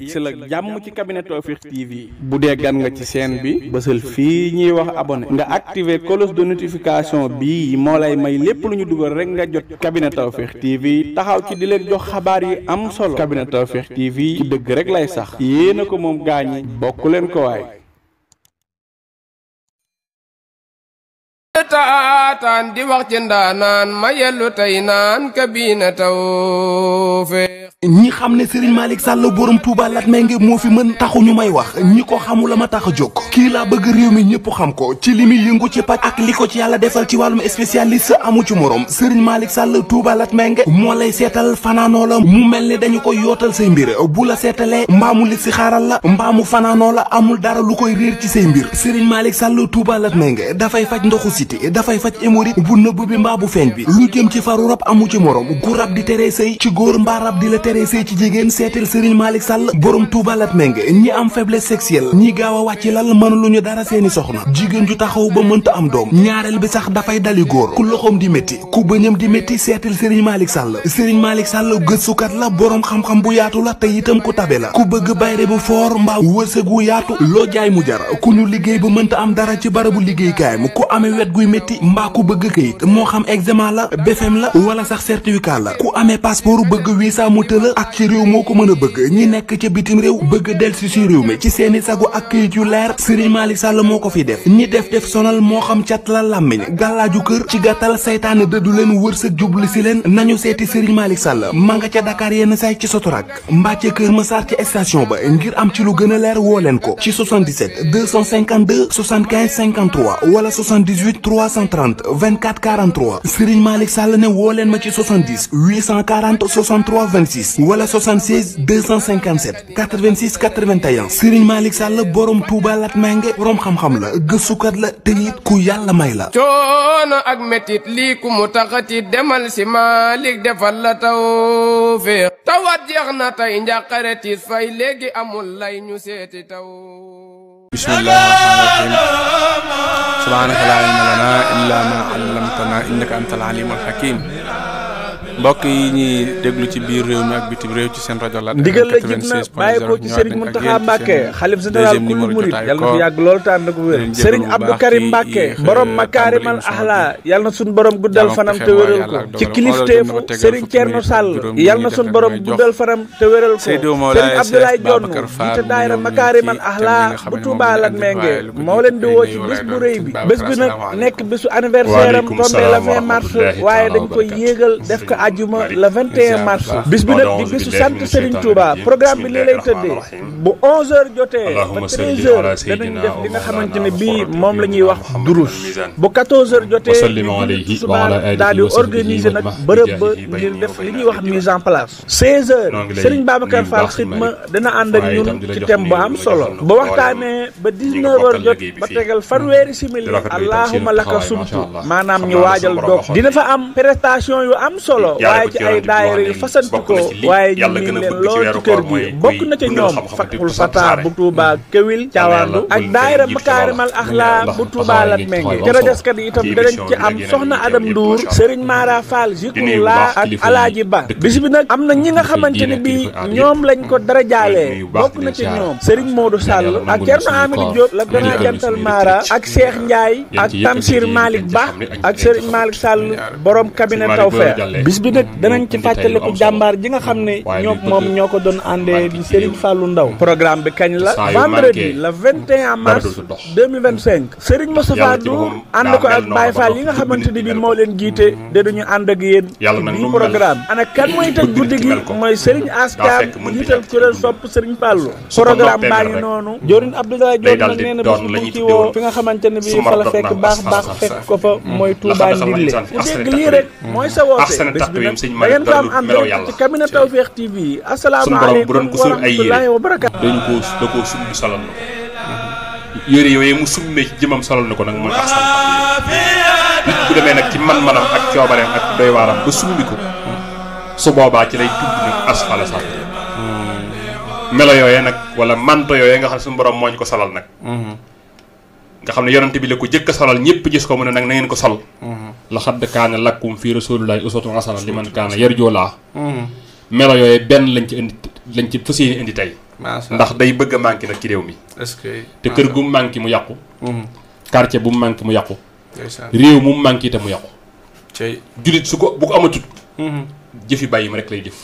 yegsi la jàmm ci cabinet Tawfekh TV bu dee gan nga ci chaîne bi bësal fii ñuy wax abonné nga activer cloche de notification bii moo lay may lépp lu ñu dugal rek nga jot cabinet Tawfekh TV taxaw ci di leen jox xabaar yi am solo cabinet Tawfekh TV ci dëgg rek lay sax yéen a ko moom gaañi bokk leen ko waay taataan di wax ci ndaanaan ma yellu tey naan kabina Tawfekh ñi xam ne Serigne Malick Sall borom Touba Latmingué moo fi mën taxu ñu may wax ñi ko xamul la ma tax a jóg kii laa bëgg réew mi ñëpp xam ko ci li muy yëngu ci paj ak li ko ci yàlla defal ci wàllum spécialiste amu ci morom Serigne Malick Sall Touba Latmingué moo lay seetal fanaanoo la mu mel ni dañu koy yootal say mbir bu la seetalee mbaamu li si xaaral la mbaamu fanaanoo la amul dara lu koy réer ci say mbir Serigne Malick Sall Touba Latmingué dafay faj ndoxu siti dafay faj hémorroïde bu nëbb bi mbaa bu feeñ bi lu jëm ci faru rab amu ci morom gu rab di teree sëy ci góor mbaa rab di la teree sëy ci jigéen seetal Serigne Malick Sall borom Touba Latmingué ñi am faiblesse sexuelle ñi gaaw a wàcc lal mënuluñu dara seeni soxna jigéen ju taxaw ba mënta am doom ñaareel bi sax dafay dali góor ku loxoom di métti ku bëñam di métti seetal Serigne Malick Sall Serigne Malick Sall gëstukat la borom xam-xam bu yaatu la te itam ku tabe la ku bëgg bayre bu foor mbaa wërsëg wu yaatu loo jaay mu jar ku ñu liggéey ba mënta am dara ci barabu liggéeykaayam ku amee wet guy métti mbaa ku bëgg kayit moo xam examen la BFEM la wala sax certificat la ku amee passeport bëgg visa mu tëla ak ci réew moo ko mën a bëgg ñi nekk ca bitim réew bëgg delsi si réew mi ci seeni sago ak kayit yu leer Serigne Malick Sall moo ko fi def ñi def sonal moo xam cat la làmmiñ gàllaaju kër ci gàttal saytaane dëddu leen wërsëg jublu si leen nañu seeti Serigne Malick Sall ma nga ca Dakar yenn say ci Sotorak mbaa ca Kër Massar ci station ba ngir am ci lu gën a leer woo leen ko ci 77 252 75 53 wala 78 330 24 43 Serigne Malick Sall ne woo leen ma ci 70 840 63 26 wala 76 257 86 81 Serigne Malick Sall borom Touba Latmingué borom xam-xam la gëstukat la te it ku yàlla may la. coono ak métit lii ku mu taxati demal si Malick defal la Tawfekh tawat jeex na tey njàqare tiis fay léegi amul lay ñu seeti taw. bismillahi rahmaani rahim subhaanaka laa ilma lanaa illaa maa allamtanaa innaka antal aliimul hakiim mbokk yi ñuy déglu ci biir réew mi ak bitim réew ci seen rajo la ndigal la jib na bàyyi ko ci Serigne Mountakha Mbacké xalif général kulu murid yàlla na fi yàgg loolu tànn ko wér Serigne Abdou Karim Mbacké borom makaarimal axlaa yàlla na suñ borom guddal fanam te wéral ko ci kilifteefu Serigne Thierno Sall yàlla na suñ borom guddal fanam te wéral ko Serigne Abdoulaye Dione jiite daayira makaarimal axlaa bu Touba Latmingué moo leen di woo ci bés bu rëy bi bés bi nag nekk bésu anniversaire am tombé le 20 mars waaye dañ koy yéegal def ko ajuma le 21 mars bis bi nag di bisu sant Serigne Touba programme bi lii lay tëddee bu 11h jotee ba 13h danañ def li nga xamante ne bii moom la ñuy wax durus bu 14h jotee suba daal di organiser nag bërëb ba ngir def li ñuy wax mise en place 16h Serigne Babacar Fall xidma dana ànd ak ñun ci thème bu am solo ba waxtaanee ba 19h jot ba tegal fanweeri simili allahumma laka sumtu maanaam ñu waajal doog dina fa am prestation yu am solo waaye ci ay daayira yu fasantikoo waaye ñu ngi leen lool ci kër gi bokk na ca ñoom Fatul Fata bu Touba Kewil Caawandu ak daayira Makaarimal Axlaa bu Touba Latmingué ca rajaskat yi itam danañ ci am soxna Adam Ndour Serigne Mara Fall Zikrullah ak Alaaji Ba bis bi nag am na ñi nga xamante ne bii ñoom lañ ko dara jaalee bokk na ca ñoom Serigne Modou Sall ak Thierno Amidou Diop la gën a jantal Mara ak Cheikh Ndiaye ak Tamsir Malick Ba ak Serigne Malick Sall borom cabinet Tawfekh bis bi nag danañ ci fàttaliku jàmbaar ji nga xam ne moom ñoo ko doon àndee di Serigne Fallou Ndaw programme bi kañ la vendredi le 21 mars 2025 Serigne Moustapha Ndour ànd ko ak Baye Fall yi nga xamante ni bi moo leen jiite de duñu ànd ak yéen bi programme ana kan mooy tëj guddi gi mooy Serigne Askam jiital kuréel sopp Serigne Fallou programme baa ngi noonu Jorin Abdoulaye Diop nag nee na bis bu ci woo fi nga xamante ne bi fa la fekk baax fekk ko fa mooy Touba Ndille ku dégg lii rek mooy sa woote bés bi nag da ngeen ko am direct ci cabinet Tawfekh TV asalaamaaleykum wa rahmatullahi wa barakaatu dañu da koo sumbi solal na ko yére yooyu mu summee ci jëmam solal na ko nag mooy axsan nit bu demee nag ci man-manam ak coobareem ak doy waaram ba sumbi ko su boobaa ci lay tudd nag asfala sax melo yooyee nag wala manto yooyee nga xam ne suñu borom moo ñu ko solal nag nga xam ne yonante bi la ko jëkk a solal ñëpp gis ko mu ne nag na ngeen ko sol laqad kaana lakum fii rasulillahi uswatun hasana liman kaana yarju llaaha melo yooyu benn lañ ci fas yéene indi tey ndax day bëgg a manqué nag ci réew mi. est-ce que te kër gu mu manqué mu yàqu. quartier bu mu manqué mu yàqu. réew mu manqué te mu yàqu. cey jullit su ko bu ko amatut. jëfi bàyyi ma rek lay jëf.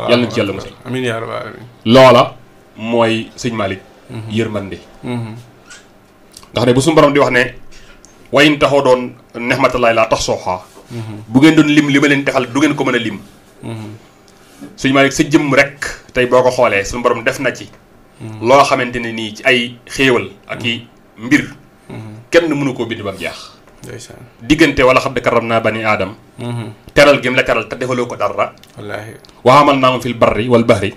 yàlla na ci yàlla musal. amiin yaa rabbal aalamiin. loola mooy sëñ Malick. yërmande. ndax ne bu suñu borom di wax ne. wayin taxaw doon nexmatallaay laa tax sooxaa. bu ngeen doon lim li ma leen defal du ngeen ko mën a lim. sëñ Malick sa jëmm rek tey boo ko xoolee suñu borom def na ci. loo xamante ne nii ci ay xéewal ak i mbir. kenn mënu koo bind ba mu jeex. diggante wala xam ne karam naa bani aadam. teral gi mu la teral te defaloo ko dara. wallaahi waxamal naa ma fil barri wal bahri.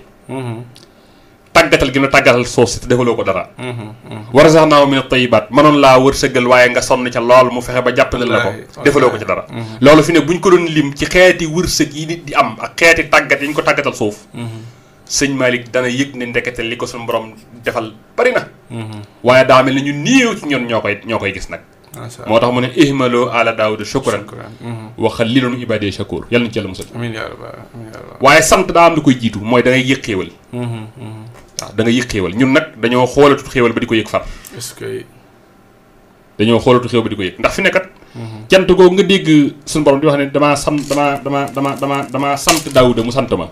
tàggatal gi mu la tàggatal suuf si te defaloo ko dara. war sax naa ma min at-tayyibaat mënoon laa wërsëgal waaye nga sonn ca lool mu fexe ba jàppale la ko. defaloo ko ci dara. loolu fi ne buñ ko doon lim ci xeeti wërsëg yi nit di am ak xeeti tàggat yi ñu ko tàggatal suuf. sëñ Malick dana yëg ne ndekete li ko suñu borom defal bari na. waaye daa mel ne ñu néew ci ñoom ñoo koy gis nag. moo tax mu ne ihmaloo ala daawuda shukran wa xalilun ibadee shakur yàlla na ci yàlla musal. amiin yaa rabbi waaye sant daa am lu koy jiitu mooy da ngay yëg xéewal. waaw da ngay yëg xéewal ñun nag dañoo xoolatut xéewal ba di ko yëg far. est-ce que dañoo xoolatu xéewal ba di ko yëg ndax fi nekkat. cant googu nga dégg suñu borom di wax ne damaa sant daawuda mu sant ma.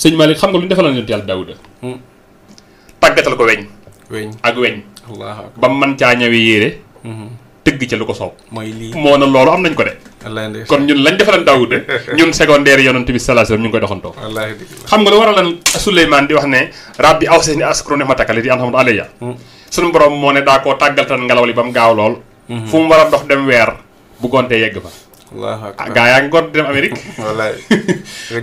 sëñ Malick xam nga lu ñu defal yonent yàlla daawuda. tàggatal ko weñ. ak weñ. ba mu mën caa ñëwee yéere. tëgg ca lu ko soob. mooy lii moo na loolu am nañ ko de. kon ñun lañ defalan daawuda ñun secondaire yonent bi sallallahu alayhi wasallam ñu ngi koy doxantoo. xam nga lu waral lan Suleymaan di wax ne rabbi awsini askuru ni'mataka allati an'amta alayya. suñu borom moo ne daa koo tàggaltal ngelaw li ba mu gaaw lool. fu mu war a dox dem weer bu gontee yegg fa. gaa yaa ngi gont dem Amérique. wallaay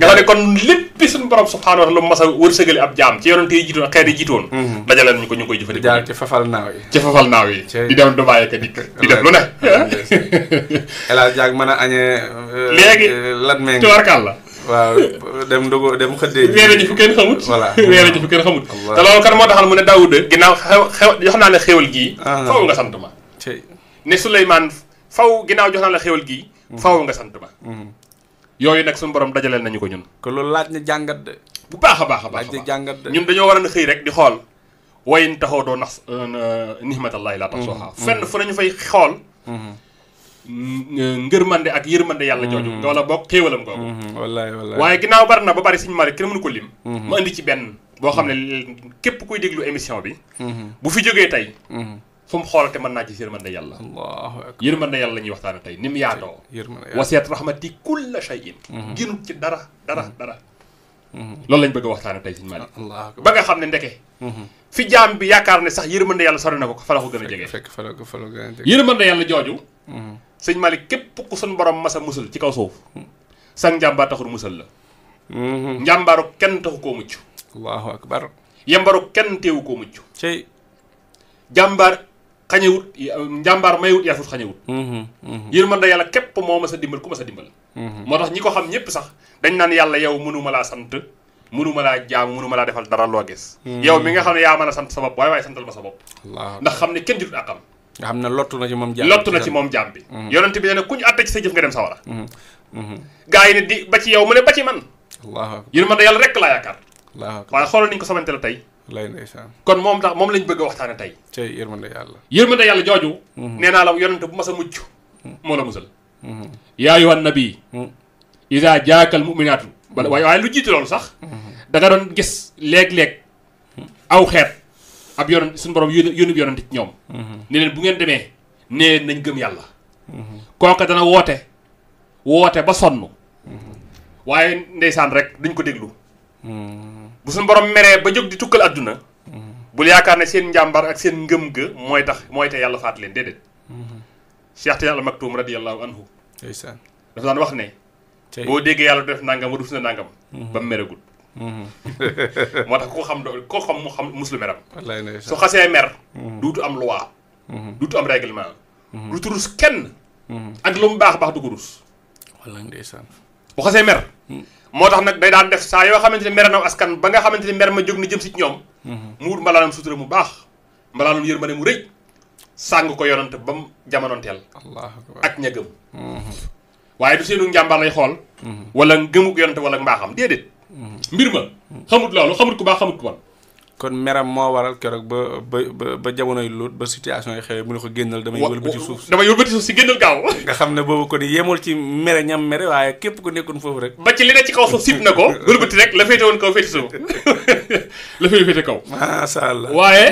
nga xam ne kon lépp suñu borom subhaanahu wa taala lu mas a wërsëgali ab jaam ci yonent yi jiitoon xeet yi jiitoon. dajaleen ñu ko ñu koy jëfandikoo. jaar ci fafal naaw yi. di dem Dubaay ak dikk di def lu ne. El Hadj Diak mën a añee. léegi lan mee ngi tubarkaal la. waaw dem ndogu dem xëddee ji. weere ji fu kenn xamut. voilà weere ji fu kenn xamut. te loolu kan moo taxal mu ne Daawuda ginnaaw xew jox naa la xéwal gii. faw nga sant ma. ne Suleymaan faw ginnaaw jox naa la xéwal gii. faw nga sant ma. yooyu nag suñu borom dajaleel nañu ko ñun. ko loolu laaj na jàngat de. bu baax a baax a baax laaj na jàngat de. ñun dañoo war a xëy rek di xool. wayin taxaw doo nax nihmatallahi laa tax sooxaa. fenn fu nañu fay xool. ngërmande ak yërmande yàlla jooju. wala boog xéewalam googu. wallaay wallaay waaye ginnaaw bari na ba bari suñu mari kenn mënu ko lim. ma indi ci benn boo xam ne képp kuy déglu émission bi. bu fi jógee tey. fu mu xoolate mën naa ci yërmande yàlla. allahu akbar yërmande yàlla la ñuy waxtaane tey ni mu yaatoo. wasiat rahmati kulla shay'in. génnut ci dara. loolu lañ bëgg a waxtaane tey suñu Malick. ba nga xam ne ndeke. fi jaam bi yaakaar ne sax yërmande yàlla sori na ko fa la ko gën a jege. fekk fa la ko gën a jege. yërmande yàlla jooju. sëñ Malick képp ku suñ borom masa musal ci kaw suuf. sax njàmbaar taxul musal la. njàmbaaru kenn taxu koo mucc. allahu akbar. yembaru kenn teewu koo mucc. cey jàmbaar xañewut njàmbaar mayewut yaafut xañewut. yërmande yàlla képp moo ma sa dimbal ku ma sa dimbal. moo tax ñi ko xam ñëpp sax dañ naan yàlla yow mënuma laa sant mënuma laa jaam mënuma laa defal dara loo gis. yow mi nga xam ne yaa mën a sant sa bopp waaye santal ma sa bopp. ndax xam ne kenn jurut àqam. nga xam ne lottu na ci moom jaam bi lottu na ci moom jaam bi. yonent bi ne ne ku ñu àtte ci sa jëf nga dem sawara. gaa yi ne di ba ci yow mu ne ba ci man. yërmande yàlla rek laa yaakaar. waaye xoolal niñ ko samante la tey. lay ndeysaan kon moom tax moom lañ bëgg a waxtaane tey. tey yërmande yàlla jooju. nee naa la yonent bu mas a mucc. moo la musal. yaa ayyuhan nabi. iza jaakal mu'minaatu. waaye lu jiitu loolu sax. da nga doon gis léeg-léeg aw xeet ab yonent suñu borom yónni yonent ci ñoom. ne leen bu ngeen demee nee nañ gëm yàlla. kooka dana woote ba sonn. waaye ndeysaan rek duñ ko déglu. bu suñu borom meree ba jóg di tukkal adduna. bul yaakaar ne seen njàmbar ak seen ngëm ga mooy te yàlla faat leen déedéet. Cheikh Tidiane Al Maktoum radiyallahu anhu dafa daan wax ne. boo déggee yàlla def nangam rus na nangam. ba mu meragul. moo tax koo xam mu xam muslu meram. su xasee mer. duutu am loi. duutu am règlement. duutu rus kenn. ak lu mu baax du ko rus. wallaahi ndeysaan bu xasee mer. moo tax nag day daan def saa yoo xamante ne mer na askan ba nga xamante ne mer ma jóg na jëm si ñoom. mu wut mbalaanam sutura mu baax. mbalaanam yërmande mu rëy. sàng ko yonante ba mu jamonoonteel. ak ña gëm. waaye du seenu njàmbaar lay xool. wala ngëmuk yonante wala mbaaxam déedéet. mbir ma xamut loolu xamut ku baax xamut ku bon. kon meram moo waral keroog ba jamonoy Luut ba situation yi xewee mu ne ko génnal damay wëlbati suuf si génnal gaaw nga xam ne boobu kon yemul ci mere ñam mere waaye képp ku nekkoon foofu rek ba ci li ne ci kaw suuf sib na ko wëlbati rek la féete woon kaw féete suuf la féete kaw masha Allah waaye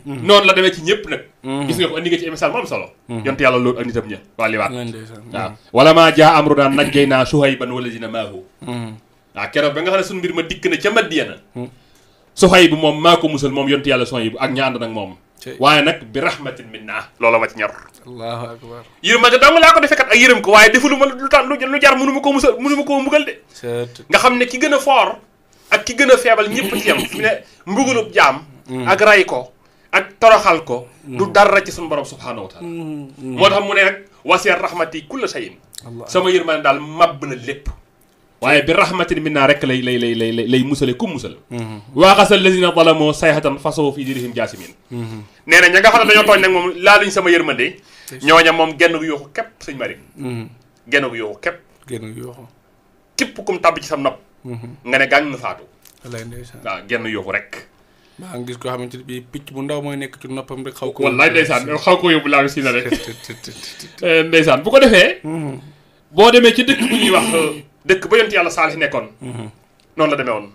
noonu la demee ci ñëpp nag gis nga ko andi nga ci émission mu am solo yonte yàlla Luut ak nitam ña waa liwaat waaw wala maa jaa amrunaa najjaynaa Shuayban wallazina maahu waaw keroog ba nga xam ne suñu mbir ma dikk na ca Madiyana Suhayb bu moom maa ko musal moom yontu yàlla Suhayb ak ña ànd nag moom waaye nag bi rahmatin minna loola ma ci ñor allahu akbar yërmande dong laa ko defee kat ak yërëm ko waaye defulu ma lu tax lu jar mënu ma koo musal mënu ma koo mbugal de nga xam ne ki gën a foor ak ki gën a feebal ñëpp ci yam fi ne mbugalub jaam ak ray ko ak toroxal ko du dara ci suñu borom subhaanahu wa taala moo tax mu ne nag wasiya rahmati kulla shay'in sama yërmande daal mabb na lépp waaye bi rahmatin minna rek lay musale kum musal waaxasal lazina zalamoo sayhatan fasaw fi dirihim jaasimin nee na ña nga xam ne dañoo tooñ nag moom laaluñ sama yërmande ñooña moom genn gu yooxu képp sëñ Mari genn gu yooxu képp kum tàbb ci sam nopp nga ne gàng na faatu waaw genn yooxu rek maa ngi gis koo xamante ne bii picc bu ndaw mooy nekk ci noppam rek xaw ko wallaay ndeysaan xaw ko yóbbu laa si na rek ndeysaan bu ko defee boo demee ci dëkk bu ñuy wax dëkk ba yonent yàlla Saalix nekkoon noonu la demee woon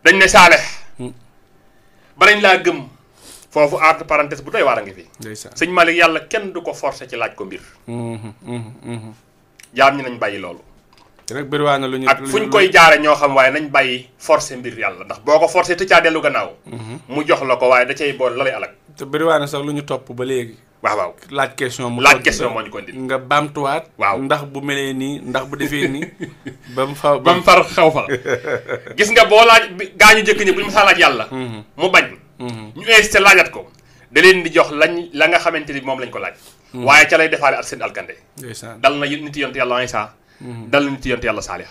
dañ ne Saalix ba nañ laa gëm foofu entre parenthèse bu doy waar a ngi fi sëñ Malick yàlla kenn du ko forcer ci laaj ko mbir jaam ñi nañ bàyyi loolu rek bëriwaa na lu ñu ak fu ñu koy jaare ñoo xam waaye nañ bàyyi forcer mbir yàlla ndax boo ko forcer te caa dellu gannaaw mu jox la ko waaye da cay bool la lay alak te bëriwaa na sax lu ñu topp ba léegi waaw laaj question moo ñu ko indi nga baamtuwaat waaw ndax bu melee nii ndax bu defee nii ba mu far xaw fa gis nga boo laaj gaa ñu jëkk ñi bu ñu mësaa laaj yàlla mu bañ ñu insisté laajat ko da leen di jox la nga xamante ni moom lañ ko laaj waaye ca lay defaale ak seen alkande dal na nit yonte yàlla Isaa dal na nit yonte yàlla Saalix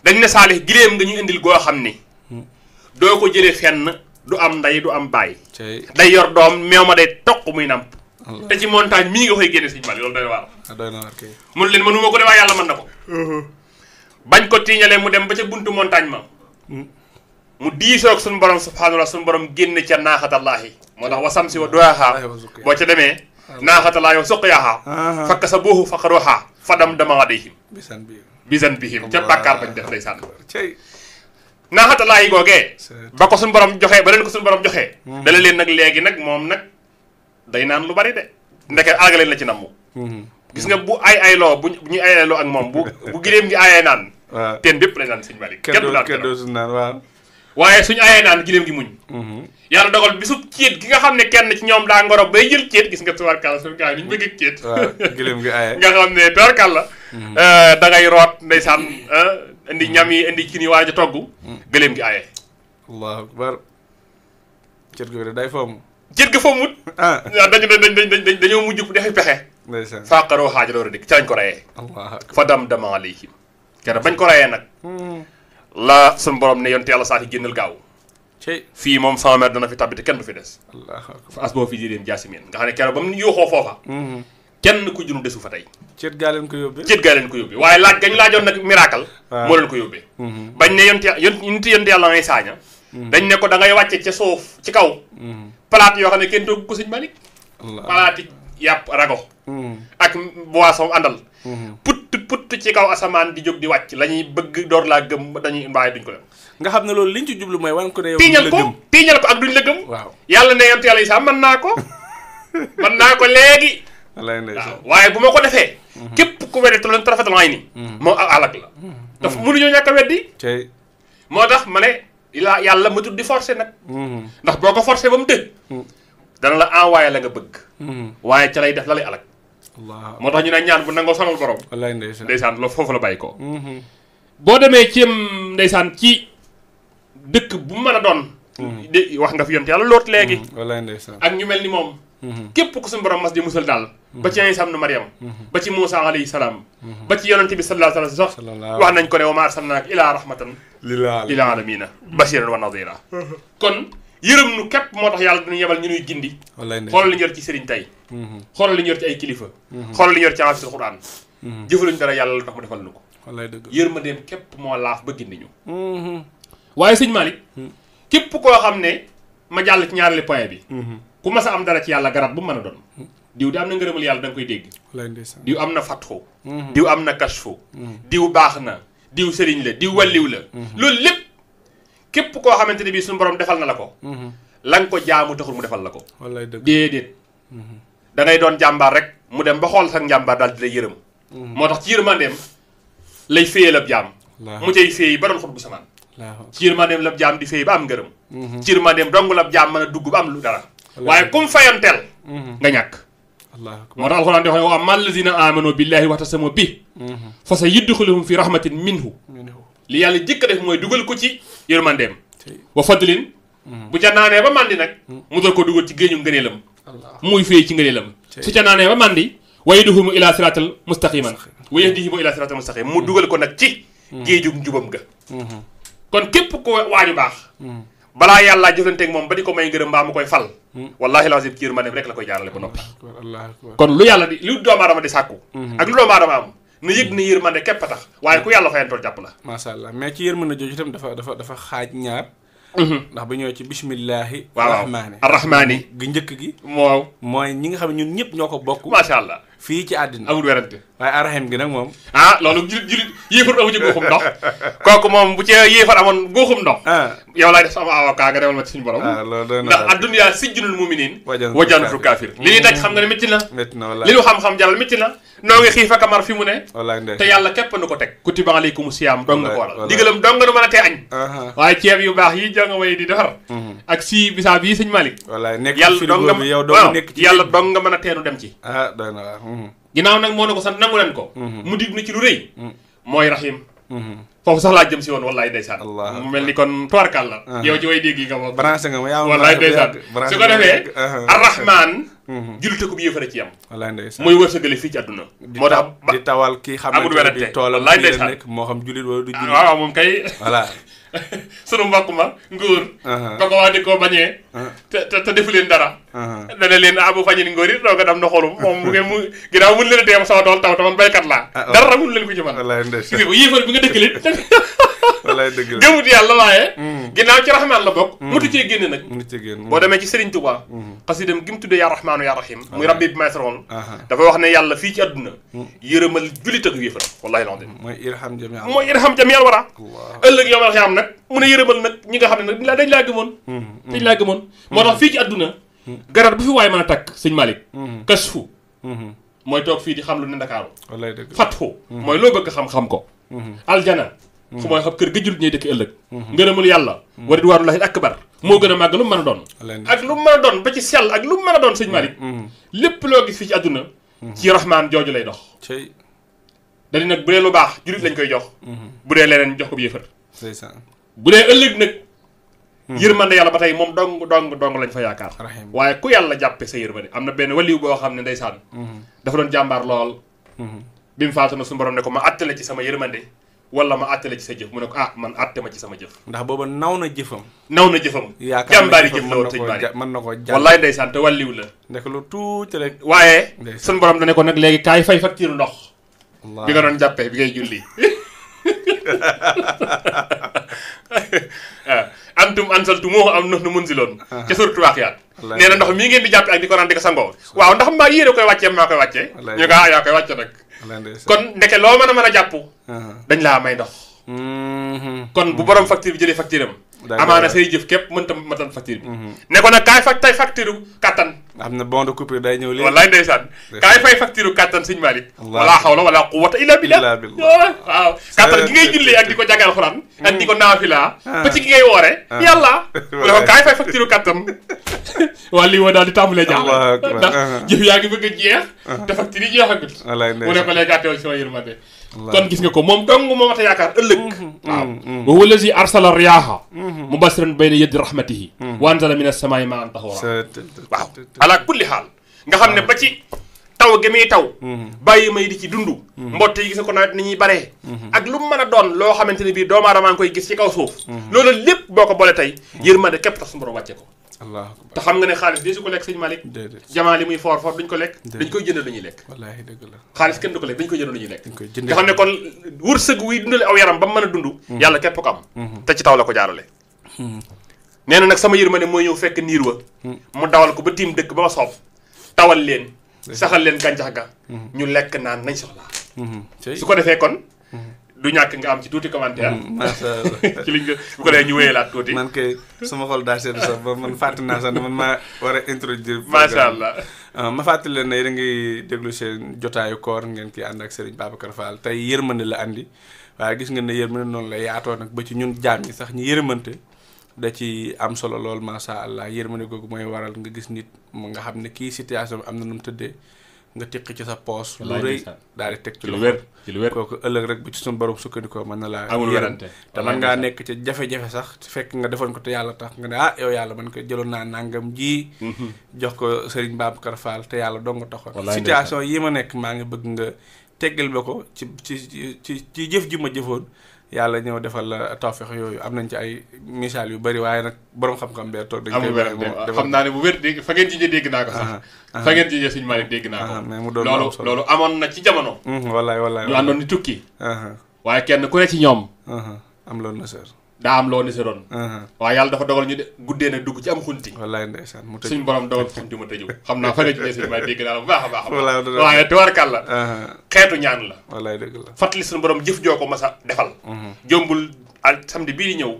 dañ ne Saalix giléem nga ñu indil goo xam ni doo ko jëlee fenn du am ndey du am baay day yor doom meew ma day toq muy namp te ci montagne mii nga koy génne sëñ Malick loolu doy na waar kay mun leen mënuma ko de waaye yàlla mën na ko bañ ko tiiñalee mu dem ba ca buntu montagne ma mu diisoog suñu borom subhaanahu wa suñu borom génne ca naaxatallaahi moo tax wasamsi wa duhaahaa boo ca demee naaxatallaahi wa suqyaahaa fakka sa buuhu faqaruuhaa fadam dama alayhim bisan bihim ca bàkkaar bañ def day sànn naaxatallaahi googee ba ko suñu borom joxee ba leen ko suñu borom joxee dala leen nag léegi nag moom nag day naan lu bari de ndeke algaleen la ci namm gis nga bu ayloo bu ñu ayloo ak moom bu giléem gi ayee naan teen bépp lay naan sëñ Malick kenn du naan waaw waaye suñu ayee naan giléem gi muñ yàlla dogal bisub céet gi nga xam ne kenn ci ñoom daa ngoro bay jël céet gis nga tubaarkàlla suñu gars yi ñu bëgg céet giléem gi ayee nga xam ne tubaarkàlla da ngay root ndeysaan indi ñam yi indi ci ni waaj a togg giléem gi ayee allahu akbar céet gi day fomm jët ga fa mut waaw dañoo mujj defi pexe faqaroo xaaja door a dikk ca lañ ko rayee fa dam dama alayhim keroog bañ ko rayee nag la suñu borom ne yonte yàlla saati génnal gaaw fii moom 100 mètres dana fi tabbi te kenn du fi des fa as boo fi jëleen jaasimin nga xam ne keroog ba mu yuuxoo foofa kenn ku junu desu fa tey céet gaa leen ko yóbbee waaye laaj gañ laajoon nag miracle moo leen ko yóbbee bañ ne yonte yàlla ngay saaña dañ ne ko da ngay wàcce ca suuf ci kaw palaat yoo xam ne kenn togg ko sëñ Malick palaati yàpp rago ak boisson àndal put ci kaw asamaan di jóg di wàcc la ñuy bëgg door laa gëm dañuy mbaaye duñ ko dem nga xam ne loolu liñ ci jublu mooy wan ko ne tiiñal ko ak duñ la gëm waaw yàlla ne yonte yàlla Isaa mën naa ko léegi waaw waaye bu ma ko defee képp ku weddi te rafetal ngay ni moom ak alak la daf mënuñoo ñàkk a weddi moo tax ma ne yàlla ma tudd di forcé nag ndax boo ko forcé ba mu tëj dana la envoyé la nga bëgg waaye ca lay def la lay alak moo tax ñu ne ñaan bu nangoo sonal borom wallaay ndeysaan loolu foofu la bàyyi ko boo demee ci ndeysaan ci dëkk bu mën a doon wax nga fi yonte yàlla loot léegi wallaay ndeysaan ak ñu mel ni moom képp ku suñu borom mas di musal daal ba ci Iisaa ibnu Maryam ba ci Muusaa alayhi salaam ba ci yonente bi sallallahu alayhi wa sallam sax wax nañ ko ne wa maa arsalnaaka illaa rahmatan lil aalamiina bashiran wa nadiira kon yërëm nu képp moo tax yàlla dañu yebal ñu nuy gindi xoolal li ñu yor ci sëriñ tey xoolal li ñu yor ci ay kilifa xoolal li ñu yor ci haafisul Quraan jëfaluñu dara yàlla lu tax mu defal nu ko yërmandeem képp moo laaf ba gindi ñu waaye sëñ Malick képp koo xam ne ma jàll ci ñaareelu point bi ku mas a am dara ci yàlla garab bu mu mën a doon diw di am na ngërëmal yàlla da nga koy dégg diw am na fatxu diw am na kashfu diw baax na diw sëriñ la diw walliw la loolu lépp képp koo xamante ne bii suñu borom defal na la ko la nga ko jaamu taxul mu defal la ko déedéet da ngay doon jàmbaar rek mu dem ba xool sax njàmbaar daal di lay yërëm moo tax ci yërmandeem lay féeyal ab jaam mu cay féey ba doon xut bu samaan ci yërmandeem lab jaam di féey ba am ngërëm ci yërmandeem dong lab jaam mën a dugg ba am lu dara waaye comme fayanteel nga ñàkk moo tax alxuraan di wax ne wa ammaa allazina amanu billahi waxtasamu bi fa sa yudxiluhum fi rahmatin minhu li yàlla jëkk a def mooy dugal ko ci yërmandeem wa fadlin bu ca naanee ba màndi nag mu dal ko dugal ci géeñu ngëneelam muy féey ci ngëneelam su ca naanee ba màndi wa yahdihimu ila siratal mustaqiman wa yahdihimu ila siratal mustaqim mu dugal ko nag ci géejug njubam ga kon képp ko waaju baax balaa yàllaa jëflanteeg moom ba di ko may ngërëm mbaa mu koy fal wallahi lazim ci yërmandeem rek la koy jaarale ba noppi kon lu yàlla di lu doomu aadama di sàkku ak lu doomu aadama am na yëg ni yërmande képp a tax waaye ku yàlla fayantool jàpp la macha allah mais ci yërmande jooju itam dafa xaaj ñaar ndax ba ñëwee ci bismillahi arrahmaani gi njëkk gi mooy ñi nga xam ne ñun ñëpp ñoo ko bokk macha allah fii ci àddina amul werante waaye arahim gi nag moom loolu julit yéefar amu ci góoxum ndox kooku moom bu ci yéefar amoon góoxum ndox yow laay def sama avocat nga demal ma ci suñu borom ndax adduniyaa sijjunul muminin wa jannatul kaafir li ñuy daj xam nga ne métti na li ñu xam-xam jaral métti na noo ngi xiif ak mar fi mu ne te yàlla képp nu ko teg kutiba alaykum siyaam dong nga ko waral digalam dong nga nu mën a tee añ waaye ceeb yu baax yi jonga may di defar ak si bisaab yi sëñ Malick yàlla dong nga mën a teenu dem ci ginnaaw nag moo ne ko sant nangu leen ko mu dig ni ci lu rëy mooy rahim foofu sax laa jëm si woon wallaay ndeysaan mu mel ni kon tuwarkal la yow ci way dégg yi nga wax branché nga ma wallaay ndeysaan su ko defee arrahman jullite ko bi yëfare ci yam wallaay ndeysaan mooy wërsëgale fii ci àdduna moo tax di tawal kii xamante bi toolam wallaay ndeysaan moo xam jullit wala du jullit waaw moom kay voilà sunu mbokk ma ngóor ba ko wax di ko bañee te defu leen dara dana leen bu fañin ngóor it doo ko dam na xoolum moom bu ngeen mu ginnaaw mun leen a teema sama tool taw te man baykat laa dara mun leen ko ci man gis nga ko yéefar bi nga dëkkalit wallaay dëgg la gëmut yàlla waaye ginnaaw ci rahmaan la bokk mutu cee génne nag boo demee ci Serigne Touba xasidam gi mu tuddee yaa rahmaanu yaa rahim muy rabbi bi maesron dafa wax ne yàlla fii ci àdduna yërëmal jullit ak yéefar wallahi la mooy irham jamial wara ëllëg yow ma xam nag mu ne yërëmal nag ñi nga xam ne nag dañ laa gëmoon moo tax fii ci àdduna garab bu fi waaye mën a takk sëñ Malick kasfu mooy toog fii di xam lu ne Ndakaaru fatxu mooy loo bëgg xam-xam ko aljana fu mooy xam kër ga jullit ñuy dëkk ëllëg ngërëmul yàlla wa ridwaanullahi akbar moo gën a màgg lu mu mën a doon ak lu mu mën a doon ba ci sell ak lu mu mën a doon sëñ Malick lépp loo gis fii ci àdduna ci rahmaan jooju lay dox dañu nag bu dee lu baax jullit lañ koy jox bu dee leneen jox ko bi yëfër bu dee ëllëg nag yërmande yàlla ba tey moom dong lañ fa yaakaar waaye ku yàlla jàppe sa yërmande am na benn waliw boo xam ne ndeysaan dafa doon jàmbaar lool bi mu faatu na suñu borom ne ko ma àttale ci sama yërmande wala ma àttale ci sa jëf mu ne ko man àtte ma ci sama jëf ndax booba naw na jëfam jàmbaari jëf la woon sëñ Malick mën na ko jàpp wallaay ndeysaan te wàlliw la ndek lu tuuti rek waaye suñu borom da ne ko nag léegi kaay fay facture ndox bi nga doon jàppee bi ngay julli antum ansaltumuhu am nahnu munziloon ca suratu Waaqiyaat nee na ndox mii ngeen di jàppe ak di ko naan di ko sangoo waaw ndax maa yéene koy wàccee maa koy wàccee ñu ko yaa koy wàcce nag kon ndeke loo mën a jàpp dañ laa may ndox kon bu borom facture bi jëlee facture am amaana say jëf képp mënta matal facture bi ne ko nag kaay tay facture kattan am na bon de coupure day ñëw léegi wallaay ndeysaan kaay fay facture kattan sëñ Malick wala hawla wala quwwata illa billah waaw kattan gi ngay jullee ak di ko jàngal Alxuraan ak di ko naafila ba ci gi ngay woore yàlla mu ne ko kaay fay facture kattan waa lii woo daal di tàmbalee jàll ndax jëf yaa ngi bëgg a jeex te facture yi jeexagut mu ne ko léegi atteewal ci sama yërmande kon gis nga ko moom dong moo mat a yaakaar ëllëg waaw wa huwa allazi arsala riyaaha mubashiran bayna yadi rahmatihi wa anzala min as-samaa'i maa'an tahuuraa waaw ala kulli xaal nga xam ne ba ci taw gi muy taw bàyyi may di ci dund mbott yi gis nga ko nawet ni ñuy baree ak lu mu mën a doon loo xamante ne bii doomu aadama ngi koy gis ci kaw suuf loolu lépp boo ko boole tey yërmande képp tax suñu borom wàcce ko te xam nga ne xaalis dee su ko lekk sëñ Malick jamaa li muy foor duñ ko lekk dañ koy jënd lu ñuy lekk wallaahi dëgg la xaalis kenn du ko lekk dañ koy jënd lu ñuy lekk nga xam ne kon wërsëg wuy dundale aw yaram ba mu mën a dund yàlla képp ko am te ci taw la ko jaarale nee na nag sama yërmande mooy ñëw fekk niir wa mu dawal ko ba tiim dëkk ba ma soob tawal leen saxal leen gàncax ga ñu lekk naan nañ soxlaa su ko defee kon du ñàkk nga am ci tuuti commentaire macha allah ci liñ nga bu ko defee ñu wéyalaat tuuti man kay sama xol daa seetlu sax ba man fàtte naa sax ne man maa war a introduire macha allah ma fàttali leen ne yéen a ngi déglu seen jotaayu koor ngeen ki ànd ak Serigne Babacar Fall tey yërmande la andi waaye gis ngeen ne yërmande noonu la yaatoo nag ba ci ñun jaam ñi sax ñu yërmante da ci am solo lool macha allah yërmande googu mooy waral nga gis nit nga xam ne kii situation am na nu mu tëddee nga tiq ci sa poos lu rëy daal di teg ci lu wér kooku ëllëg rek bu ci suñu borom sukkandikoo mën na laa amul werante te man ngaa nekk ci jafe-jafe sax fekk nga defoon ko te yàlla tax nga ne yow yàlla man ko jëloon naa nangam ji jox ko Serigne Babacar Fall te yàlla dong nga taxoon situation yi ma nekk maa ngi bëgg nga teggal ba ko ci jëf ji ma jëfoon yàlla ñëw defal la tawfeex yooyu am nañ ci ay misaal yu bari waaye nag borom xam-xam bee toog dañ koy xam naa ne bu wér dégg fa ngeen ci dégg naa ko sax fa ngeen ci Sëñ Malick dégg naa ko mais mu doon loolu amoon na ci jamono wallaay ñu àndoon ni tukki waaye kenn ku ne ci ñoom am loolu na sër daa am loo ni sa doon waaye yàlla dafa dogal ñu de guddee na dugg ci am xunti wallaay ndeysaan mu tëj suñ borom dogal xunti mu tëju xam naa fa nga ci Sëñ Malick dégg naa la bu baax a baax waaye tubaarkàlla xeetu ñaan la wallaay dëgg la fàttali suñu borom jëf joo ko mas a defal jombul samedi bii di ñëw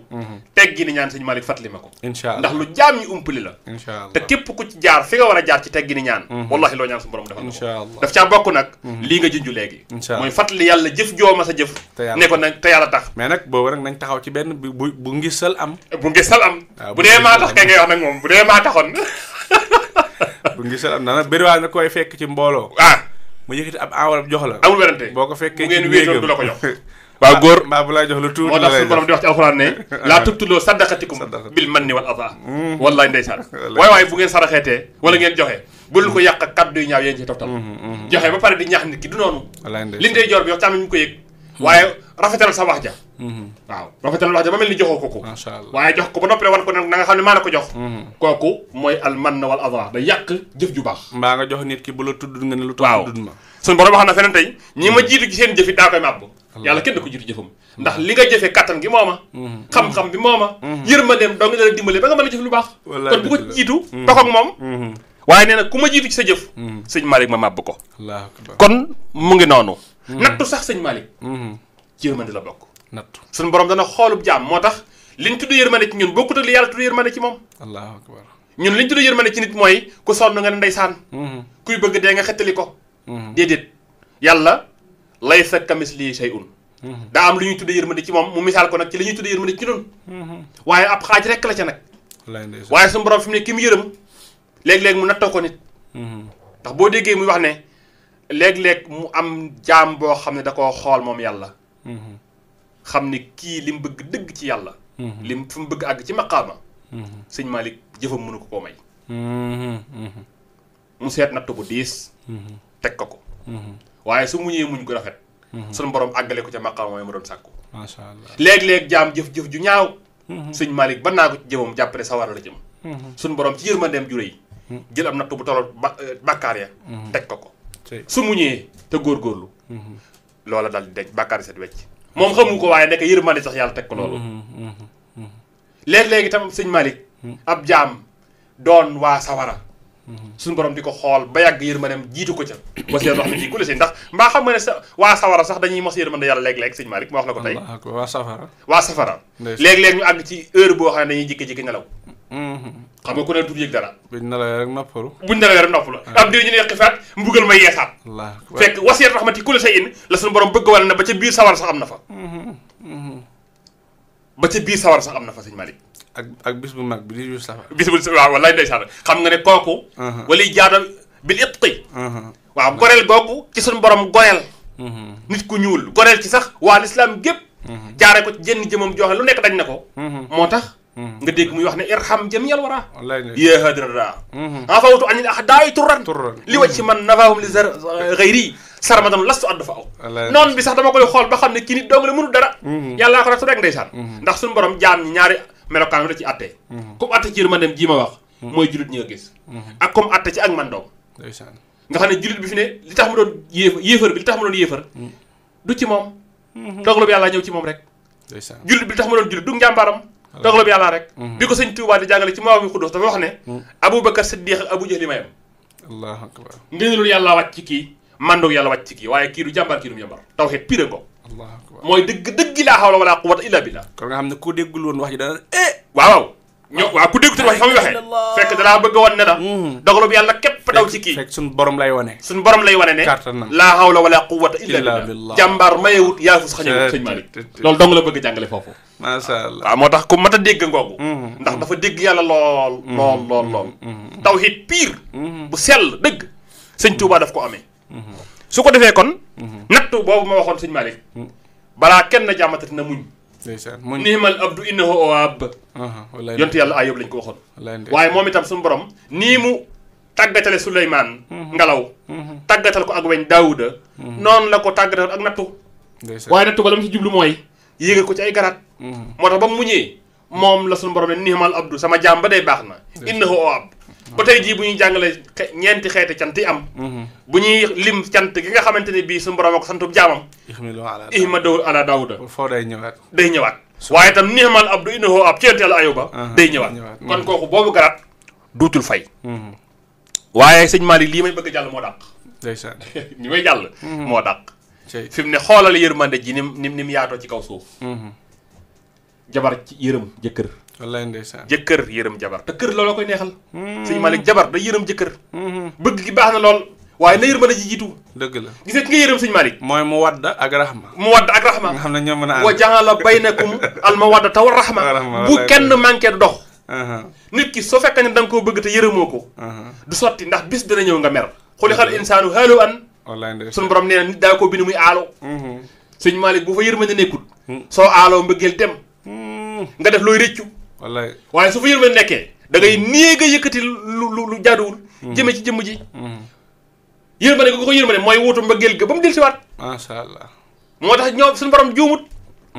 teggi ni ñaan Sëñ Malick fàttali ma ko incha allah ndax lu jaam ñi umpali la incha allah te képp ku ci jaar fi nga war a jaar ci teggi ni ñaan wallahi loo ñaan suñu borom defal incha allah daf caa bokk nag lii nga junju léegi mooy fàttali yàlla jëf joo mas a jëf ne ko nag te yàlla tax mais nag boobu nag nañ taxaw ci benn bu ngisal am bu ngisal am bu dee maa tax kay ngay wax nag moom bu dee maa taxoon bu ngisal am na nag bëriwaa na koy fekk ci mbooloo mu yëkkati ab enveloppe jox la amul werante boo ko fekkee bu ngeen wéetoon du la ko jox waaw góor mbaa bu lay jox lu tuuti moo tax suñu borom di wax ci alxuraan ne laa tubtuloo saddaqatikum bil manni wal adaa wallaay ndeysaan waaye bu ngeen saraxeetee wala ngeen joxe bul ko yàq ak kaddu yu ñaaw yéen ci toftal joxe ba pare di ñaax nit ki du noonu li ndey joor bi yox càmm ñu ko yëg waaye rafetal sa wax ja waaw rafetal wax ja ba mel ni joxoo ko waaye jox ko ba noppee wan ko nag na nga xam ne maa la ko jox kooku mooy al mann wal adaa da yàq jëf ju baax mbaa nga jox nit ki bu la tudd nga ne lu tax tudd ma suñu borom wax na feneen tey ñi ma jiitu ci seen jëfi daa koy màbb yàlla kenn da ko jiitu jëfam ndax li nga jëfee kattan gi mooma xam-xam bi mooma yërmandeem doo nga dala dimbale ba nga mën a jëf lu baax kon bu ko jiitu toxoog moom waaye nee na ku ma jiitu ci sa jëf Sëñ Malick ma màbb ko kon mu ngi noonu nattu sax Sëñ Malick ci yërmande la bokk nattu suñu borom dana xoolub jaam moo tax liñ tudd yërmande ci ñun bokkut ak li yàlla tudd yërmande ci moom allahu akbar ñun liñ tudd yërmande ci nit mooy ku sonn nga ne ndeysaan kuy bëgg dee nga xettali ko déedéet yàlla laysa kamislihi shay'un daa am lu ñuy tuddee yërmande ci moom mu misaal ko nag ci li ñuy tuddee yërmande ci noonu waaye ab xaaj rek la ca nag waaye suñu borom fi mu ne ki mu yërëm léeg-léeg mu nattoo ko nit ndax boo déggee muy wax ne léeg-léeg mu am jaam boo xam ne da koo xool moom yàlla xam ne kii li mu bëgg dëgg ci yàlla lim fi mu bëgg àgg ci maqaama Sëñ Malick jëfam mënu ko koo may mu seet nattu bu diis teg ko waaye su muñee muñ ko rafet sunu borom àggale ko ca maqaama mooy ma doon sàkku macha allah léeg-léeg jaam jëf-jëf ju ñaaw Sëñ Malick ba naa ko ci jëfam jàppale sawara la jëm sunu borom ci yërmandeem ju rëy jël am nattu bu tolol bàkkaar ya teg ko su muñee te góorgóorlu loola daal di denc bàkkaar yi set wecc moom xamu ko waaye nekk yërmande sax yàlla teg ko loolu léeg-léegi tam Sëñ Malick ab jaam doon waa sawara suñu borom di ko xool ba yàgg yërmandeem jiitu ko ca ba seen wax ne kii ku la si ndax mbaa xam nga ne sa waa sawara sax dañuy mos yërmande yàlla léeg-léeg Sëñ Malick ma wax la ko tey waa safara léeg-léeg ñu àgg ci heure boo xam ne dañuy jékki-jékki nelaw xam nga ku ne du yëg dara buñ nelawee rek noppalu am diir ñu ne xifaat mbugal may yeesaat fekk wasiyat rahmati kulli shay'in la suñu borom bëgg wala ne ba ca biir sawar sax am na fa ba ca biir sawar sax am na fa Sëñ Malick ak bis bu mag bi di safar bis bu waaw wallaay ndeysaan xam nga ne kooku wala jaada bil itqi waaw goreel googu ci suñu borom goreel nit ku ñuul goreel ci sax waa lislaam gépp jaare ko ci jenn jëmam joxe lu nekk dañ na ko moo tax nga dégg muy wax ne irham jamiyal wara ya hadrada afawtu anil ahdaay turran li wacc ci man nafahum li ghayri sarmadan lastu addu fa aw noonu bi sax dama koy xool ba xam ne kii nit doonga la mënul dara yàllaa ko rek su rek ndeysaan ndax suñu borom jaam ñi ñaari melokaan la ci attee comme atte ci yërmandeem ji ma wax mooy jullit ñi nga gis ak comme atte ci ak man doom nga xam ne jullit bi fi ne li tax mu doon yéefar bi li tax mu doon yéefar du ci moom dogalu bi yàlla ñëw ci moom rek jullit bi li tax mu doon jullit du njàmbaaram dogalu yàlla rek bi ko sëñ Tuubaa di jàngale ci Mawaahibul Quddus dafa wax ne Abubakar Siddiq ak Abu Jahli mayam allahu akbar ngëneelul yàlla wàcc ci kii mandog yàlla wàcc ci kii waaye kii du jàmbaar kii du jàmbaar tawhid pire ko allahu akbar mooy dëgg laa hawla wala quwwata illa billah kon nga xam ne ku déggul woon wax ji dana waaw waaw ku dégg te wax fa muy waxee fekk dalaa bëgg a wan ne la dogalu bi yàlla képp daw ci kii fekk suñu borom lay wane ne laa hawla wala quwwata illa billah jàmbaar mayewut yaafus xañewut sëñ Malick loolu dong la bëgg a jàngale foofu masha Allah waaw moo tax ku mat a dégg ngoogu ndax dafa dégg yàlla lool tawhid pire bu sell dëgg sëñ Touba daf ko amee su ko defee kon nattu boobu ma waxoon sëñ Malick balaa kenn jàmmatati na muñ niimal abdu innahu awwaab yontu yàlla Ayub lañ ko waxoon waaye moom itam suñu borom nii mu tàggatale Suleymaan ngelaw tàggatal ko ak weñ Daawuda noonu la ko tàggatal ak nattu waaye nattu ba la mu ci jublu mooy yéegal ko ci ay garaat moo tax ba mu muñee moom la suñu borom ne niimal abdu sama jaam ba day baax na innahu awwaab ba tey jii bu ñuy jàngale ñeenti xeeti cant yi am bu ñuy lim cant gi nga xamante ne bii suñu borom a ko santub jaamam ihmadu ala Daawuda foo day ñëwaat waaye itam ni'mal abdu innahu awwaab ci yonent yàlla Ayuba day ñëwaat kon kooku boobu garaat duutul fay waaye sëñ Malick lii may bëgg jàll moo dàq ndeysaan ñi may jàll moo dàq fi mu ne xoolal yërmande ji ni mu yaatoo ci kaw suuf jabar ci yërëm jëkkër wallaay ndeysaan jëkkër yërëm jabar te kër looloo koy neexal sëñ Malick jabar da yërëm jëkkër bëgg gi baax na lool waaye na yërmande ji jiitu dëgg la gis nga ki nga yërëm sëñ Malick mooy mu wadda ak rahma nga xam ne ñoo mën a wa ja'ala baynakum al mawaddata wa rahma bu kenn manqué du dox nit ki soo fekkee ne da nga koo bëgg te yërëmoo ko du sotti ndax bis dina ñëw nga mer xulixal insaanu haalu an suñu borom nee na nit daa ko bind muy aalo sëñ Malick bu fa yërmande nekkul soo aaloo mbëggeel dem nga def looy rëccu wallaay waaye su fa yërmande nekkee da ngay néeg a yëkkati lu jaaduwul jëme ci jëmm ji yërmande ko ko yërmande mooy wuutu mbëggeel ga ba mu del si waat masha Allah moo tax ñoom suñu borom juumut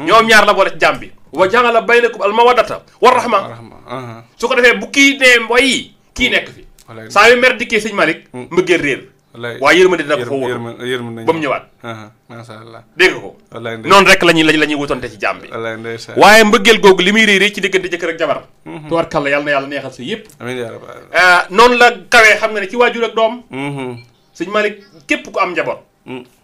ñoom ñaar la boole ci jàmm bi wa ja'ala baynakum al mawaddata wa rahma su ko defee bu kii ne mboyi kii nekk fi saa yu mer dikkee sëñ Malick mbëggeel réer waaye yërmande dina ko fa wutu ba mu ñëwaat masha Allah dégg ko noonu rek lañuy wutonte ci jàmm bi waaye mbëggeel googu li muy réer ci diggante jëkkër ak jabar tubaarkàlla yàlla na yàlla neexal sa yëpp noonu la kawee xam nga ne ci waajur ak doom sëñ Malick képp ku am njaboot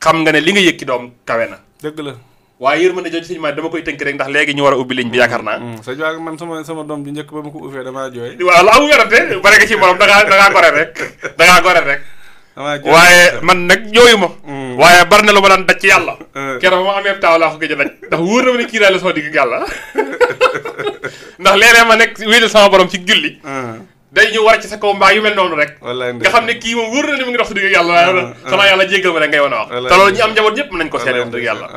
xam nga ne li nga yëg ci doom kawe na dëgg la waaye yërmande jooju sëñ Malick dama koy tënk rek ndax léegi ñu war a ubbi ligne bi yaakaar naa sëñ Malick man sama doom bi njëkk ba ma ko uffee damaa jooy waaw la amu werante bare nga ci morom dangaa gore rek waaye man nag jooyu ma waaye bari na lu ma daan daj ci yàlla keroog ma amee taaw laa ko gëj a daj ndax wóor na ma ne kii daal la sama digg yàlla ndax léeg-léeg ma nekk wéetal sama borom ci julli day ñu war ci sa kaw mbaa yu mel noonu rek nga xam ne kii moom wóor na ne mu ngi dox su digg yàlla waaye xanaa yàlla jéggal ma rek ngay wan a wax te loolu ñi am njaboot ñëpp mën nañ ko seede wax dëgg yàlla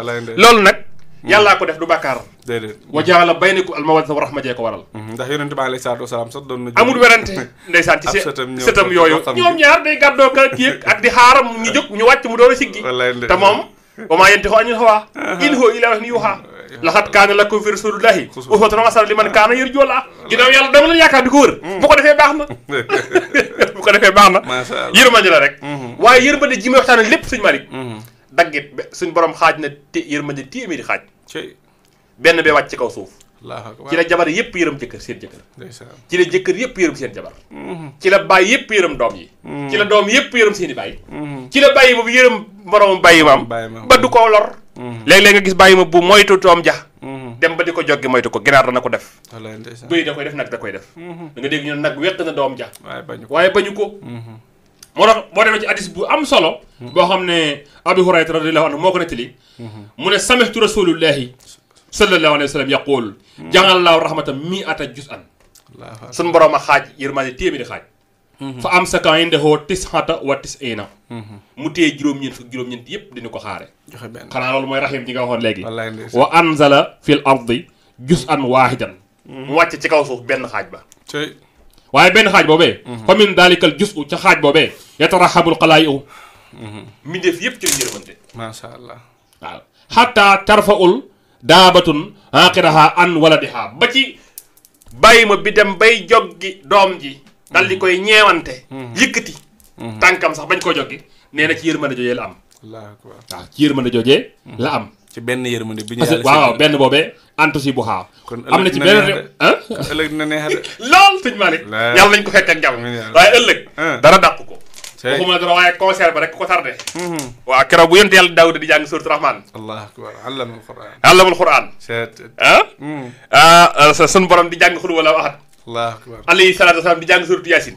loolu nag yàllaa ko def du bàkkaar déedéet wa ja'ala baynakum al mawaddata wa rahma jee ko waral ndax yonent bi alayhi salaatu wasalaam sax doon na amul werante ndeysaan ci sëtam yooyu ñoom ñaar day gàddoo ka kii ak di xaaram ñu jóg ñu wàcc mu door a siggi te moom wa maa yantiqu anil hawaa in huwa illaa wahyun yuuhaa laqad kaana lakum fi rasuulillaahi uswatun hasanatun liman kaana yarju llaaha ginnaaw yàlla dama la yaakaar di ko wër bu ko defee baax na yërmande la rek waaye yërmande ji may waxtaane lépp sëñ Malick daggit suñ borom xaaj na yërmande téeméeri xaaj benn bee wàcc ci kaw suuf ci la jabar yëpp yërëm jëkkër seen jëkkër ci la jëkkër yëpp yërëm seen jabar ci la baay yëpp yërëm doom yi ci la doom yëpp yërëm seen i baay ci la bàyyi ma bu yërëm moroomam bàyyi maam ba du ko lor léeg-léeg nga gis bàyyi ma bu moytu doom ja dem ba di ko joggi moytu ko ginaar dana ko def bëy da koy def nag da koy def da nga dégg ñu ne nag wéq na doom ja waaye bañu ko moo tax boo demee ci hadis bu am solo boo xam ne Abu Hurayra radiyallahu anhu moo ko nettali mu ne samihtu rasulullahi sallallahu alayhi wa sallam yaqul ja'alallahu rahmatan mi'ata juz'an suñu borom a xaaj yërmande téeméeri xaaj fa amsaka indahu tis'ata wa tis'ina mu téye juróom-ñeent yëpp dina ko xaare xanaa loolu mooy rahim ji nga waxoon léegi wa anzala fil ardi juz'an waahidan mu wàcc ci kaw suuf benn xaaj ba waaye benn xaaj boobee fa min dalikal juz'u ca xaaj boobee yatarahabul qalaa'i'u mbindeef yëpp ci la yërmande masha Allah waaw hatta tarfa'ul daabatun aqiraha an waladiha ba ci bàyyi ma bi dem bay joggi doom ji dal di koy ñeewante yëkkati tànkam sax bañ koo joggi nee na ci yërmande joojee la am waaw ci yërmande joojee la am ci benn yërmande bi ñu parce que waaw benn boobee antusi bu xaaw am na ci benn ëllëg dina neex de lool sëñ Malick yàlla nañ ko fekk ak jàmm waaye ëllëg dara dàq ko waxuma dara waaye concert ba rek ko tardé waaw keroog bu yonte yàlla Daawuda di jàng suuratu Rahmaan allahu akbar allamul Qur'aan sun borom di jàng xul wala ahad allahu akbar alayhi salaatu wasalaam di jàng suuratu Yaasin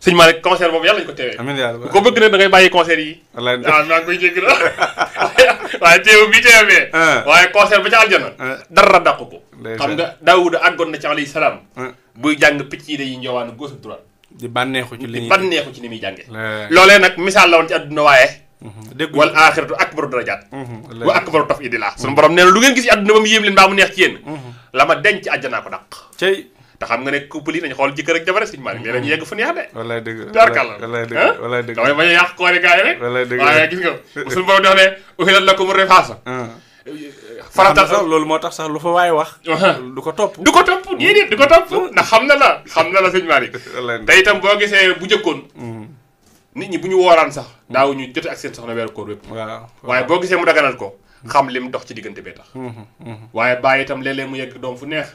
sëñ Malick concert boobu yàlla nañu ko teewee amiin yàlla ko bëgg nag da ngay bàyyi concert yi waaw maa ngi koy jégg la waaye teew bi teewee waaye concert ba ca aljana dara dàq ko xam nga Daawuda àggoon na ci alayhi salaam buy jàng picc yi dañuy njowaan gauche ak droite di bànneexu ci li ni muy jànge loolee nag misaal la woon ci adduna waaye wal aaxiratu akbaru darajaat wa akbaru tafdiila suñu borom nee na lu ngeen gis ci adduna ba mu yéem leen mbaa mu neex ci yéen la ma denc àjjanaa ko dàq te xam nga ne couple yi nañu xool jëkkër ak jabar sëñ Malick léeg-léeg ñu yegg fu neex de wallaay dëgg tarkalla wallaay dëgg damay bañ a yàq koori gars yi rek wallaay dëgg waaye gis nga suñu borom dox ne uhillat lakum rifaasa farata sax loolu moo tax sax lu fa waaye wax du ko topp déedéet du ko topp ndax xam na la sëñ Malick te itam boo gisee bu jëkkoon nit ñi bu ñu wooraan sax daaw ñu jote ak seen soxna weeru koor wépp waaye boo gisee mu daganal ko xam lim dox ci diggante bee tax waaye bàyyi itam léeg-léeg mu yegg doom fu neex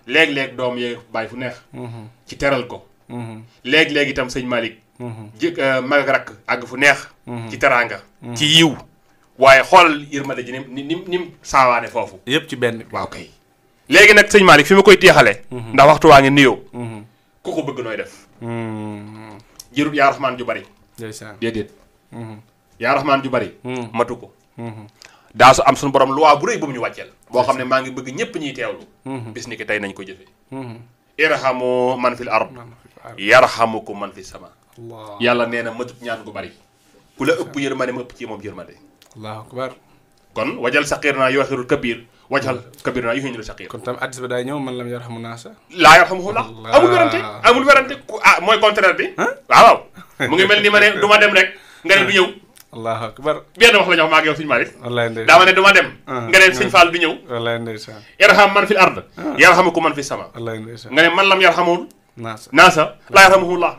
léeg-léeg doom yegg bàyyi fu neex ci teral ko léeg-léeg itam sëñ Malick mag ak rakk àgg fu neex ci teraanga ci yiw waaye xoolal yërmande ji nim saawaane foofu yëpp ci benn waaw kay léegi nag sëñ Malick fi ma koy teexale ndax waxtu waa ngi nuyoo ku ko bëgg nooy def jërut yaa raxmaan ju bari déedéet yaa raxmaan ju bari matu ko daa su am suñu borom luwaa bu rëy bu mu ñu wàcceel boo xam ne maa ngi bëgg ñëpp ñuy teewlu bis ni ki tey nañ ko jëfee irhamu man fil ard yarhamukum man fis sama yàlla nee na matut ñaan gu bari ku la ëpp yërmande ma ëpp ci moom yërmande allahu akbar kon wajal saqir naa yooxirul kabir wajal kabir naa yuhinul saqir kon tam addis ba daay ñëw man lam yarhamu naasa laa yarhamuhu la amul werante mooy contraire bi waaw mu ngi mel ni ma ne du ma dem rek nga ne du ñëw allahu akbar benn wax la ñu wax maa ngi yow sëñ Malick wallaay ndeysaan daa ma ne du ma dem nga ne sëñ Fall du ñëw wallaay ndeysaan yarham man fil ard yarhamukum man fis sama wallaay ndeysaan nga ne man lam yarhamul naasa laa yarhamuhu la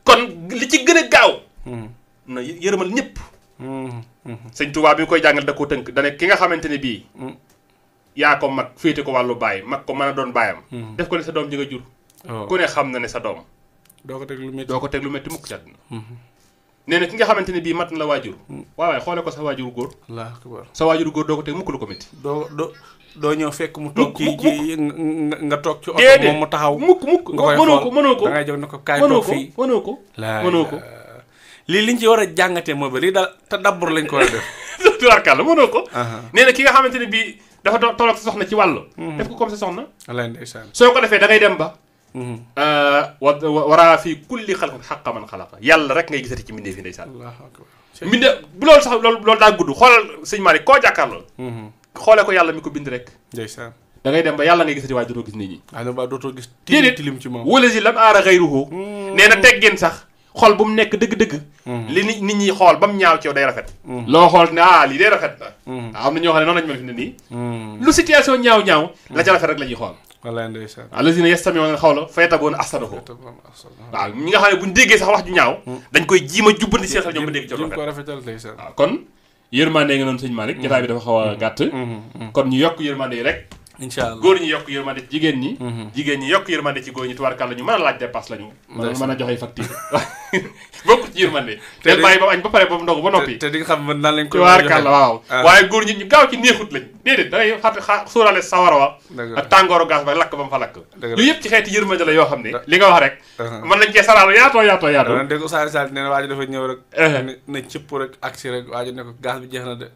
kon li ci gën a gaaw na yërëmal ñëpp sëñ Touba bi koy jàngal da koo tënk dane ki nga xamante ne bii yaa ko mag féete ko wàllu baay mag ko mën a doon baayam def ko ne sa doom ji nga jur ku ne xam na ne sa doom doo ko teg lu métti mukk ci àdduna nee na ki nga xamante ne bii mat na la waajur waaw xoole ko sa waajuru góor allahu akbar sa waajuru góor doo ko teg mukk lu ko métti doo ñëw fekk mu toog ci nga toog ci oto moom mu taxaw mukk mënoo ko da ngay jóg ne ko kaay toog fii mënoo ko lii liñ ci war a jàngatee moo ba lii daal te dabbur lañ ko war a def tubaarkàlla mënoo ko nee na ki nga xamante ne bii dafa tolloog sa soxna ci wàllu def ko comme sa soxna wallaay ndeysaan soo ko defee da ngay dem ba waraa fii kulli xalqin xaqa man xalaqa yàlla rek ngay gisati ci mbindee fi ndeysaan mbinde bu loolu sax loolu daa gudd xoolal sëñ Malick koo jàkkaarloo xoolee ko yàlla mi ko bind rek ndeysaan da ngay dem ba yàlla ngay gisati waaye dootoo gis nit ñi dootoo gis tilim ci moom wala si lam aara xayruhu nee na teggin sax xool bu mu nekk dëgg-dëgg li nit ñi xool ba mu ñaaw ci yow day rafet loo xool ne lii day rafet na am na ñoo xam ne noonu lañu mel fi ne nii lu situation ñaaw la ca rafet rek la ñuy xool wallaay ndeysaan allazina yastami'una al-qawla fayattabi'una ahsanahu waaw ñi nga xam ne buñ déggee sax wax ju ñaaw dañ koy jiima jubbanti seetal ñoom ba dégg ci rafet waaw kon yërmande nga noonu sëñ Malick jotaay bi dafa xaw a gàtt kon ñu yokk yërmande yi rek incha allah góor ñi yokk yërmande ci jigéen ñi jigéen ñi yokk yërmande ci góor ñi tubaarkàlla ñu mën a laaj dépasse lañu mën a joxe facture bokk ci yërmande te bàyyi ba añ ba pare ba ndogu ba noppi te di nga xam mën naa lañ ko tubaarkàlla waaw waaye góor ñi ñu gaaw ci neexut lañ déedéet da ngay suuraale sawara wa ak tàngooru gaas ba lakk ba mu fa lakk yooyu yëpp ci xeeti yërmande la yoo xam ne li nga wax rek mën nañ cee saraalu yaatoo dégg ko Sall nee na waa ji dafa ñëw rek na cëpp rek agsi rek waa ji ne ko gaz bi jeex na de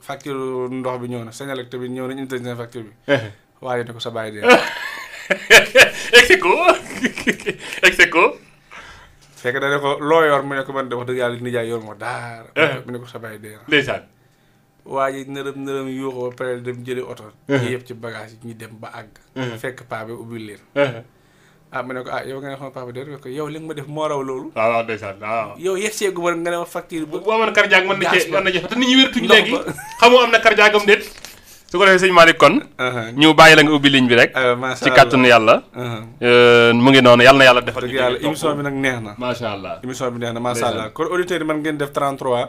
facture ndox bi ñëw na Senelec tamit ñëw nañ internet facture bi waaye ne ko sa bàyyi dee execo fekk da ne ko loo yor mu ne ko man de wax dëgg yàlla nijaay yor moo daara mu ne ko sa bàyyi dee ndeysaan waa ji nërëm yuuxu ba pare dem jëli oto ñi yëpp ci bagage yi ñu dem ba àgg fekk paa bi ubbi leen mu ne ko yow nga ne xam paa bi de ko yow li nga ma def moo raw loolu waaw ndeysaan waaw yow yegg seegu ma nga ne ma facture bu amoon cardiaque mën na jafe te nit ñi wértuñu léegi xamoo am na cardiaque am déet su ko defee sëñ Malick kon ñu bàyyi la nga ubbi ligne bi rek ci kàttanu yàlla mu ngi noonu yàlla na yàlla defal yàlla émission bi nag neex na macha allah émission bi neex na macha allah kon auditeurs yi mën ngeen def 33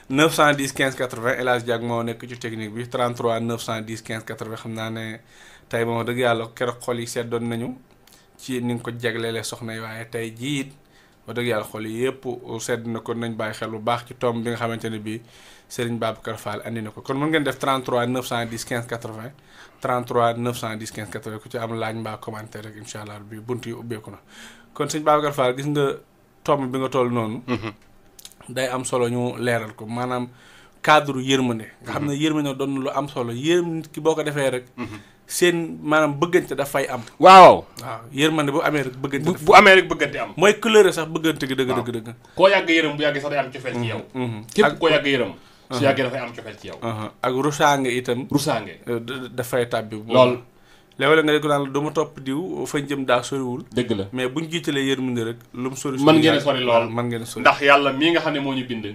910 15 80 El Hadj Diak moo nekk ci technique bi 33 910 15 80 xam naa ne tey moom dëgg yàlla keroog xol yi seddoon nañu ci ni nga ko jaglelee soxna yi waaye tey jii it wax dëgg yàlla xol yi yëpp sedd na ko nañ bàyyi xel bu baax ci tomb bi nga xamante ne bii Serigne Babacar Fall andi na ko kon mën ngeen def 33 910 15 80 33 910 15 80 ku ci am laaj mbaa commentaire rek incha allah bi bunt yi ubbeeku na kon sëñ Babacar Fall gis nga tomb bi nga toll noonu. day am solo ñu leeral ko maanaam cadre yërmande nga xam ne yërmande doon lu am solo yërëm nit ki boo ko defee rek seen maanaam bëggante dafay am waaw yërmande bu amee rek bëggante bu amee rek bëggante am mooy couleur sax bëggante gi dëgg koo yàgg yërëm bu yàggee sax day am cofeel ci yow képp koo yàgg yërëm su yàggee dafay am cofeel ci yow ak rusaange itam dafay tàbbi lool léeg-léeg nga dégg naan du ma topp diw fañ jëm daa soriwul dëgg la mais buñ jiitalee yërmande rek lu mu sori mën ngeen a sori lool mën ngeen a sori ndax yàlla mii nga xam ne moo ñu bind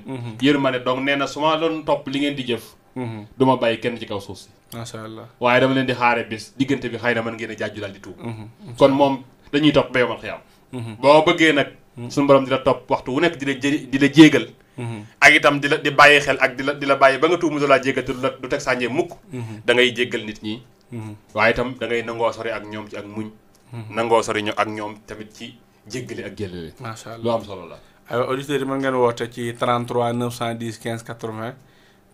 yërmande donc nee na su ma doon topp li ngeen di jëf du ma bàyyi kenn ci kaw suuf si macha allah waaye dama leen di xaare bis diggante bi xëy na mën ngeen a jàjju daal di tuub kon moom dañuy topp ba yomal xiyaam boo bëggee nag suñu borom di la topp waxtu wu nekk di la jéegal ak itam di bàyyi xel ak di la bàyyi ba nga tuub mu laa jéegal te du teg sànjee mukk da ngay jéggal nit ñi waaye itam da ngay nangoo sori ak ñoom ci ak muñ nangoo sori ak ñoom tamit ci jéggale ak jëlale macha allah lu am solo la aywa auditeurs yi mën ngeen woote ci 33 910 15 80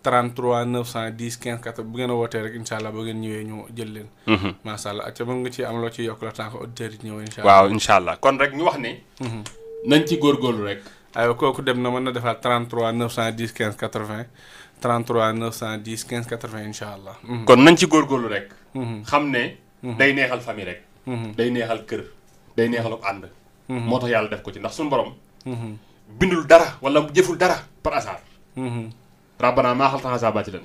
33 910 15 80 bu ngeen a wootee rek incha allah boo ngeen ñëwee ñu jël leen macha allah acca mën nga ci am loo ci yokk la tant que auditeurs yi ñëw incha allah waaw incha allah kon rek ñu wax ne nañ ci góorgóorlu rek aywa kooku dem na mën na defaat 33 910 15 80 33 910 15 80 incha allah kon nañ ci góorgóorlu rek xam ne day neexal famille rek day neexal kër day neexal ak ànd moo tax yàlla def ko ci ndax suñu borom bindul dara wala jëful dara par hasard rabbana maa xalaqta haazaa baatilan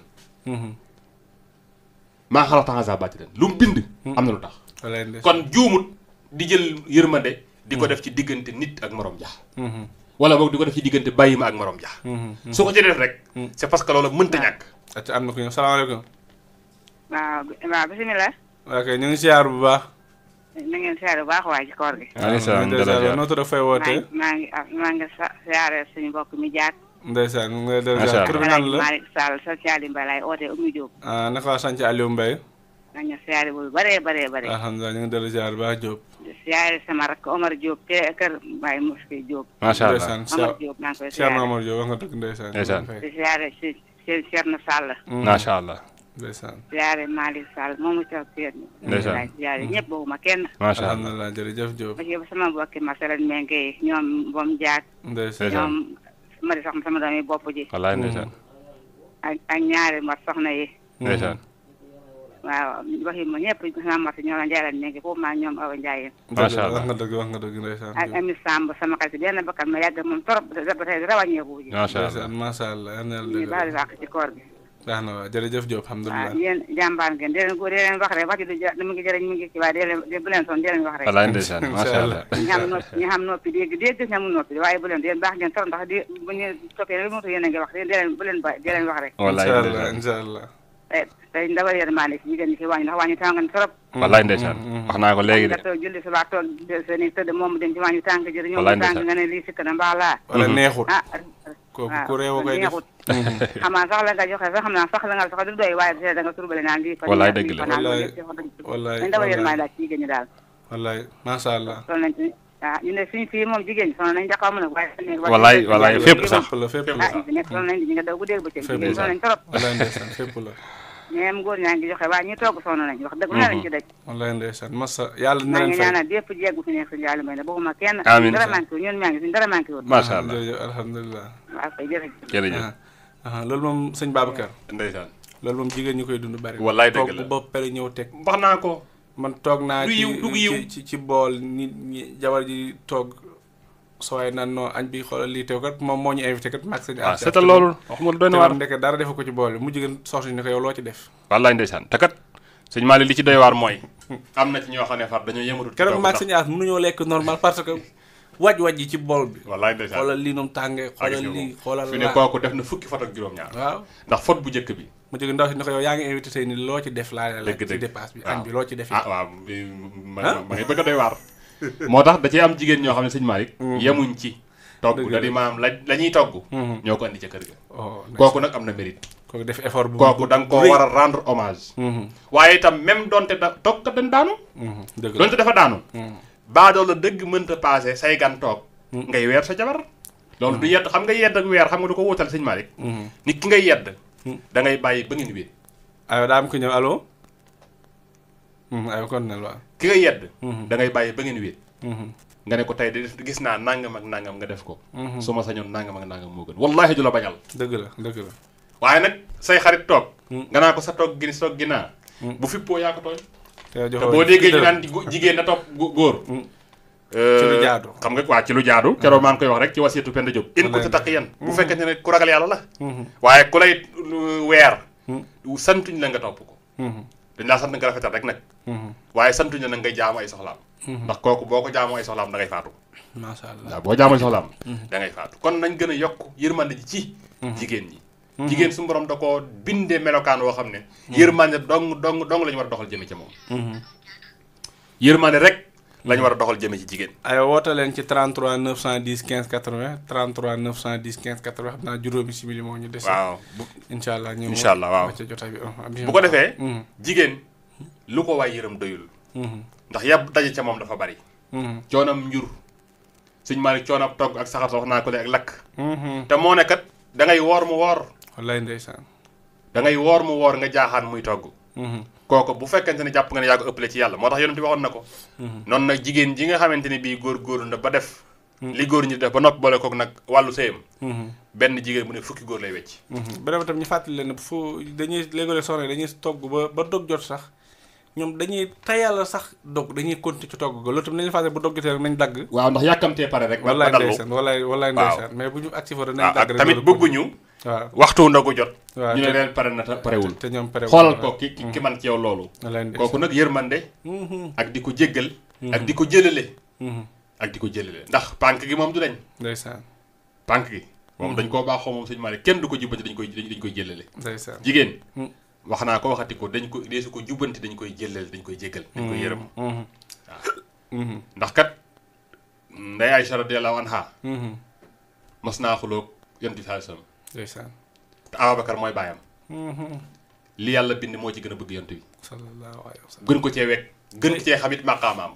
maa xalaqta haazaa baatilan lu mu bind am na lu tax kon juumut di jël yërmande di ko def ci diggante nit ak morom ja wala boog di ko def ci diggante bàyyi ma ak morom ja su ko ci def rek c'est parce que loolu mënta ñàkk acca am na ko ñëw salaamaaleykum waaw bisimilah ok ñu ngi siyaar bu baax na ngeen siyaare bu baax waaye ci koor gi noo tudd fay wootee maa ngi siyaare suñu mbokk mi jaat ndeysaan mu ngi lay delloo kër nan la Malick Sall sant Aliou Mbaye laay oote Oumy Diop naka waa sant Aliou Mbaye nañu siyaare bu bëree alhamdulilah ñu ngi dellu ziar baax Diop siyaare sama rakk Omar Diop te kër Baye Mouski Diop macha allah Omar Diop maa ngi koy siyaare Omar Diop wax nga dëgg ndeysaan di siyaare si Thierno Sall macha allah ndeysaan siyaare Malick Sall moomu taw Thierno ndeysaan siyaare ñëpp booguma kenn macha allah alhamdulilah jërëjëf Diop ma ci sama mbokki masalan menke yi ñoom Bom Diak ndeysaan ñoom ma di soxna sama doom yi bopp ji wallaay ndeysaan ak ñaari mat soxna yi ndeysaan waaw waxi ma ñëpp sama mat ñoo la njaaran menke foofu maa ñoom Awa Ndiaye macha allah wax nga dëgg ndeysaan ak Ami Samb sama xarit benn bakkan ma yàgg moom trop ba tey dara wàññeeku ji macha allah yal na ñu yàlla baal wàq ci koor gi baax na waaw jërëjëf Diop alhamdulilah waaw yéen jàmbaar ngeen dee leen wax rek wax ji du mu ngi jëriñ mu ngi ci waaye bu leen son dee leen wax rek wallaay ndeysaan macha allah ñi xam noppi dégg ñamul noppi waaye bu leen dee baax ngeen trop ndax di bu ñu toppee rek motu yéen a ngi wax dee leen bu leen ba dee leen wax rek wallaay incha ndeysaan allah tey ndawal yërmande ci jigéen ñi fi wàññi ndax wàññi tàng na trop wallaay ndeysaan wax naa ko léegi de nga toog julli suba toog seen i tëdd moom dem ci wàññi tàng jërë ñoom wallaay tàng nga ne lii sikk na mbaa laa wala neexut ah kooku ku réew koy def xam naa sax la nga joxe sax xam naa sax la nga sax du doy waaye da nga turbale naan lii wallaay dëgg la wallaay dañ ndawal yërmande daal ci jigéen ñi daal wallaay macha allah sol nañ ci ñu ne suñ fii moom jigéen ñi sonn nañ jaxaw mën a wallaay wallaay fépp sax fépp la ñu fi nekk sol nañ di nga daw guddeeg bëccëg jigéen sol nañ trop wallaay ndeysaan fépp la même góor ñaa ngi joxe waaye ñu toog sonn nañ wax dëgg lu ne lañ ci daj wallaay ndeysaan masa yàlla dina maa leen ngi fay ñaanal bépp jeegu fi nekk suñu yàlla may ne bëgguma kenn amiin dara manqué ñun maa ngi suñu dara manqué wut macha allah jërëjëf alhamdulilah waaw kay jërëjëf jërëjëf loolu moom sëñ Babacar ndeysaan loolu moom jigéen ñu koy dund bari wallaay dëgg toog la bu bopp pere ñëw teg wax naa ko man toog naa du yiw du yiw ci bool nit ñi jabar ji toog soo waay naan non añ bi xoolal lii teew kat moom moo ñu invité kat maag sëñ waaw seetal loolu wax ma doy na waar ndeke dara defu ko ci bool bi mu jigéen soxna ni ko yow loo ci def wallaay ndeysaan te kat sëñ Malick li ci doy waar mooy am na ci ñoo xam ne far dañoo yëmatut keroog maag sëñ As mënuñoo lekk normal parce que waj yi ci bool bi wallaay ndeysaan xoolal lii noonu tàngee xoolal lii xoolal fi ne kooku def na fukki fot ak juróom-ñaar waaw ndax fot bu njëkk bi mu jóge ndaw si ni ko yow yaa ngi invité tey ni loo ci def laa la ci dépasse bi añ bi loo ci def waaw ma ngi bëgg a doy waar moo tax da cee am jigéen ñoo xam ne sëñ Malick yemuñ ci togg da di maam la ñuy togg ñoo ko andi ca kër ga kooku nag am na mérite kooku def effort bu kooku da nga koo war a rendre hommage waaye itam même donte toog kat dañ daanu donte dafa daanu baadoo la dëgg mënta passé say gan toog ngay weer sa jabar loolu du yedd xam nga yedd ak weer xam nga du ko wóotal sëñ Malick nit ki ngay yedd da ngay bàyyi ba ngeen wéet aywa daa am ko ñëw allo aywa kon ne waaw ki nga yedd da ngay bàyyi ba ngeen wéet nga ne ko tey de gis naa nangam ak nangam nga def ko su ma sañoon nangam ak nangam moo gën wallahi du la bañal dëgg la waaye nag say xarit toog nga naa ko sa toog gi soog gi naa bu fippoo yaa ko tooñ te boo déggee ñu naan jigéen na topp góor ci lu jaadu xam nga waa ci lu jaadu keroog maa ngi koy wax rek ci wasiitu Penda Diop in ko ci taq yan bu fekkente ne ku ragal yàlla la waaye ku lay weer santuñ la nga topp ko dañ laa sant nga rafetal rek nag waaye santuñ la nag ngay jaamu ay soxlaam ndax kooku boo ko jaamu ay soxlaam da ngay faatu masha Allah waaw boo jaamu ay soxlaam da ngay faatu kon nañ gën a yokk yërmande ji ci jigéen ñi jigéen su borom da koo bindee melokaan woo xam ne yërmande dong la ñu war a doxal jëme ci moom yërmande rek la ñu war a doxal jëme ci jigéen ay woote leen ci 33 910 15 80 33 910 15 80 xam naa juróomi simili moo ñu des waaw incha allah ñu incha allah waaw ca jotaay bi bu ko defee jigéen lu ko waay yërëm doyul ndax yàpp daje ca moom dafa bari coonam njur suñ Malick coonam togg ak saxar sa wax naa ko léegi ak lakk te moo ne kat da ngay woor mu woor wallaay ndeysaan da ngay woor mu woor nga jaaxaan muy togg kooku bu fekkente ne jàpp nga ne yaa ko ëppale ci yàlla moo tax yonent bi waxoon na ko noonu nag jigéen ji nga xamante ne bii góor na ba def li góor ñi def ba noppi boole kook nag wàllu sëyam benn jigéen bu ne fukki góor lay wecc beneen tam ñu fàttali leen fu dañuy léegi soxna dañuy togg ba dog jot sax ñoom dañuy tayal sax dog dañuy continuer ci togg ga loolu tam nañu fàttali bu dog jotee rek nañ dagg waaw ndax yàkkamtee pare rek wallaay ndeysaan wallaay ndeysaan mais bu ñu agsi fa nañ dagg rek tamit bëgguñu waaw waxtu ndogu jot waaw ñu ne leen pare na parewul te ñoom parewul xoolal ko ki man ci yow loolu wallaay kooku nag yërmande ak di ko jéggal ak di ko jëlale ak di ko jëlale ndax pànk gi moom du dañ ndeysaan pànk gi moom dañ koo baaxoo moom sëñ Malick kenn du ko jubbanti dañ koy jëlale ndeysaan jigéen wax naa ko waxati ko dañ ko deesu ko jubbanti dañ koy jëlale dañ koy jéggal dañ koy yërëm waaw ndax kat Ndey Aysa radiyallahu anha mas naa xuloog yonent bi sallallahu alayhi wasallam ndeysaan te Ababacar mooy baayam li yàlla bind moo ci gën a bëgg yonent bi sallallahu alayhi wasallam gën ko cee wekk gën ko cee xamit maqaamaam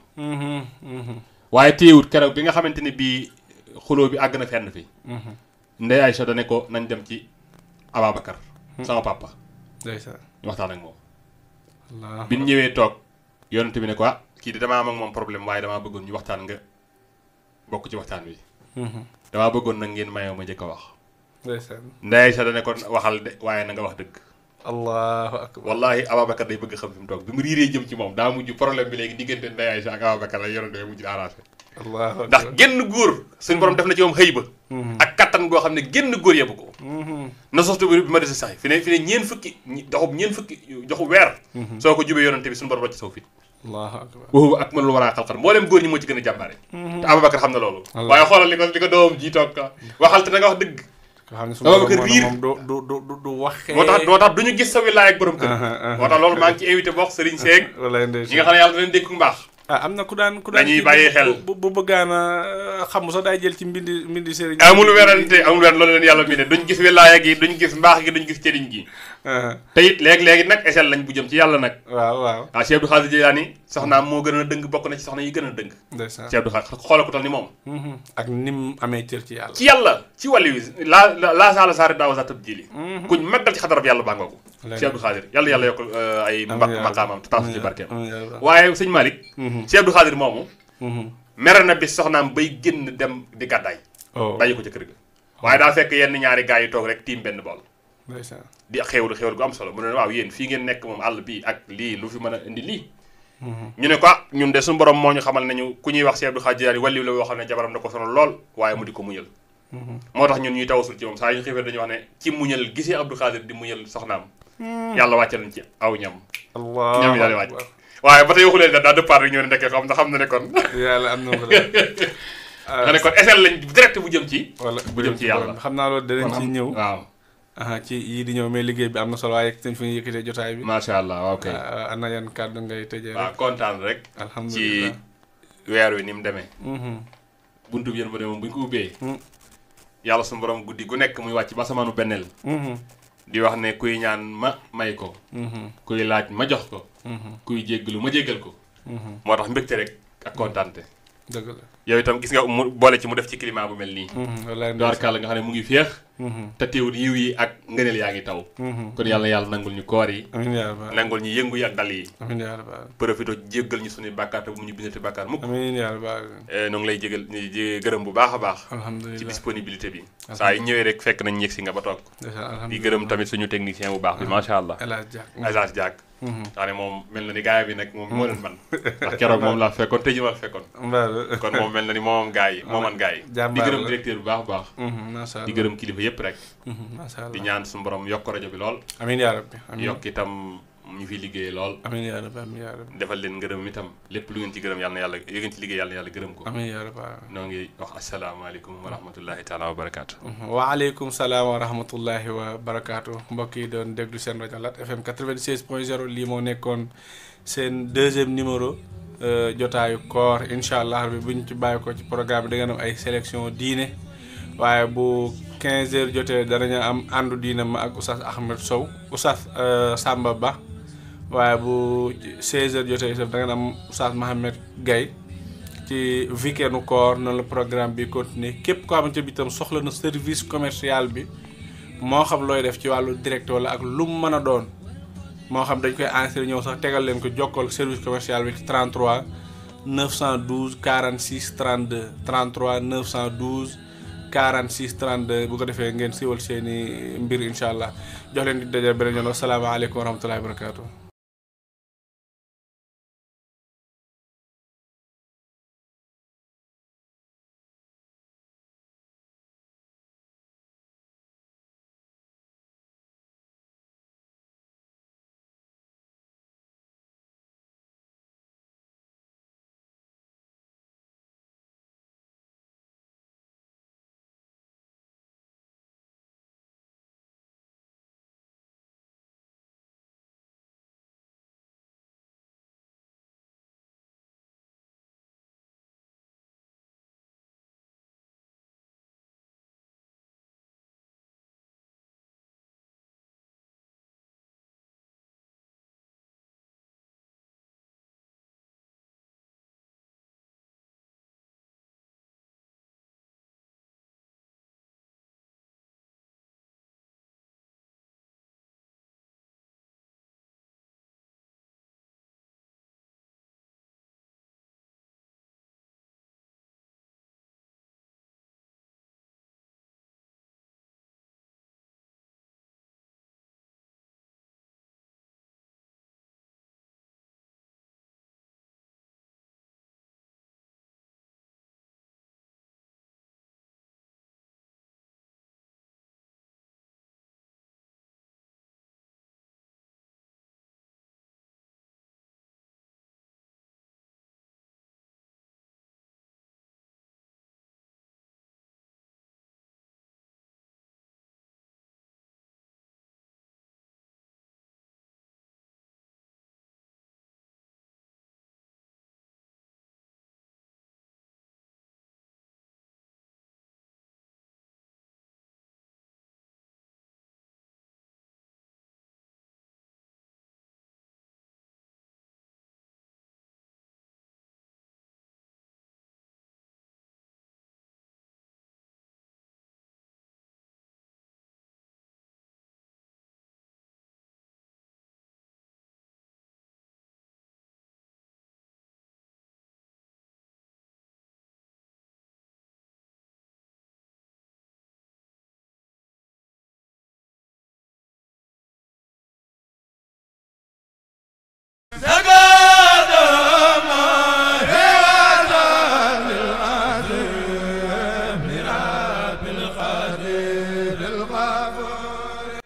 waaye téewut keroog bi nga xamante ne bii xuloo bi àgg na fenn fi Ndey Aysa da ne ko nañ dem ci Ababacar sama papa ndeysaan ñu waxtaan ak moom bi ñu ñëwee toog yonent bi ne ko kii de damaa am ak moom problème waaye damaa bëggoon ñu waxtaan nga bokk ci waxtaan wi damaa bëggoon nag ngeen mayoo ma njëkk a wax ndeysaan Ndey Aysa da ne ko waxal de waaye na nga wax dëgg allahu akbar wallahi Ababacar day bëgg xam fi mu toog bi mu riiree jëm ci moom daa mujj problème bi léegi diggante Ndey Aysa ak Ababacar la yonent bi mujj arrangé ndax génn góor suñu borom def na ci moom xëy ba ak kattan goo xam ne génn góor yebu ko na soxtu bi ma desi sax fi ne ñeen fukki joxu weer soo ko jubee yonante bi suñu borom ci saw fit allahu akbar woowu ak mën lu war a xalxal mboolem góor ñi moo ci gën a jàmbaare te Ababacar xam na loolu waaye xoolal li ko doomam ji toog waxal te na nga wax dëgg Ababacar riir du waxee moo tax du ñu gis sa wilaay ak borom kër moo tax loolu maa ngi ci invité bokk Serigne Seck ñi nga xam ne yàlla da leen dégg ku mbaax am na ku daan dañuy bàyyi xel bu bëggaana xam sax day jël ci mbindi sëriñ amul werante loolu leen yàlla bi ne duñ gis wilaaya gi duñ gis mbaax gi duñ gis cëriñ gi te it léegi nag échelle lañ bu jëm ci yàlla nag waaw Cheikh Abdou Khadir Jilaani soxnaam moo gën a dëng bokk na ci soxna yi gën a dëng Cheikh Abdou Khadir xoolal ko tal ni moom ak nim amee cër ci yàlla ci yàlla ci wàllu wi laa saala saari daaw sa tab jili kuñ maggal ci xadarab yàlla baa ngoogu Cheikh Abdou Khadir yàlla yokk ay maqaamam te taas ci barkeem waaye sëñ Malick Cheikh Abdou Khadir moomu mere na bis soxnaam bay génn dem di gàddaay bàyyi ko ca kër ga waaye daa fekk yenn ñaari gars yi toog rek tiim benn bool di xewlu gu am solo mu ne waaw yéen fii ngeen nekk moom àll bii ak lii lu fi mën a indi lii ñu ne ko ñun de suñu borom moo ñu xamal nañu ku ñuy wax Cheikh Abdou Khadir waliw la woo xam ne jabaram da ko sonal lool waaye mu di ko muñal moo tax ñun ñuy tawasul ci moom saa yu ñu xiifee dañuy wax ne ci muñal gisee Abdou Khadir di muñal soxnaam yàlla wàcce nañ ci aw ñam ñam yi daal di wàcc waaye ba tey waxuleen daa départ rek ñoo ne ndekkee xam na ne kon yàlla am na ko nga ne kon échelle lañ direct bu jëm ci bu jëm ci yàlla xam naa loolu danañ ci ñëw waaw ci yii di ñëw mais liggéey bi am na solo waaye dañ fi ñu yëkkatee jotaay bi macha allah waaw kay ana yan kàddu ngay tëjee waaw kontaan rek alhamdulilah ci weer wi ni mu demee buntu bi yërmande moom bu ñu ko ubbee yàlla suñu borom guddi gu nekk muy wàcc ba samaanu benneel di wax ne kuy ñaan ma may ko kuy laaj ma jox ko kuy jéggalu ma jéggal ko moo tax mbégte rek ak kontaante dëgg la yow itam gis nga mu boole ci mu def ci climat bu mel nii doarkàlla nga xam ne mu ngi féex te teewul yiw yi ak ngëneel yaa ngi taw kon yàlla na yàlla nangul ñu koor yi nangul ñu yëngu yi ak dal yi profité jéggal ñu suñuy bàkkaar te bu mu ñu bindati bàkkaar mukk noo ngi lay jégal gërëm bu baax a baax ci disponibilité bi saa yi ñëwee rek fekk nañ ñëg si nga ba toog di gërëm tamit suñu technicien bu baax bi macha allah Elhadj Diack daa ne moom mel na ni gaay bi nag moom moo leen man ndax keroog moom laa fekkoon tey ji ma fekkoon kon moom mel na ni moom gaay yi mooman gaay yi di gërëm directeur bu baax a baax di gërëm kilifa yëpp rek di ñaan suñu borom yokk rajo bi lool amiin yaa rabbi yokk itam ñu fi liggéeyee lool amiin yaa rabbi amiin yaa rabbi defal leen ngërëm itam lépp lu ngeen ci gërëm yàlla na yàlla yéen ci liggéey yàlla na yàlla gërëm ko amiin yaa rabbi noo ngi wax asalaamaaleykum wa rahmatullahi taala wa barakaatu waaleykum salaam wa rahmatullahi wa barakaatu mbokk yi doon déglu seen rajo Lat FM 96.0 lii moo nekkoon seen deuxième numéro jotaayu koor incha allah bi buñ ci bàyyi ko ci programme bi da ngeen am ay sélection diine waaye bu 15h jotee danañu am àndu diine ma ak Oustaz Ahmed Sow Oustaz Samba Ba waaye bu 16h jotee itam da ngeen am Oustaz Mohamed Gaye ci weekendu koor noonu la programme bi continuer képp koo xamante bi itam soxla na service commercial bi moo xam looy def ci wàllu direct wala ak lu mu mën a doon moo xam dañ koy enregistré ñëw sax tegal leen ko jokkool service commercial bi ci 33 912 46 32 33 912 46 32 bu ko defee ngeen siiwal seeni mbir incha allah jox leen di daje beneen yoon wasalaamaaleykum wa rahmatullahi wa barakatuh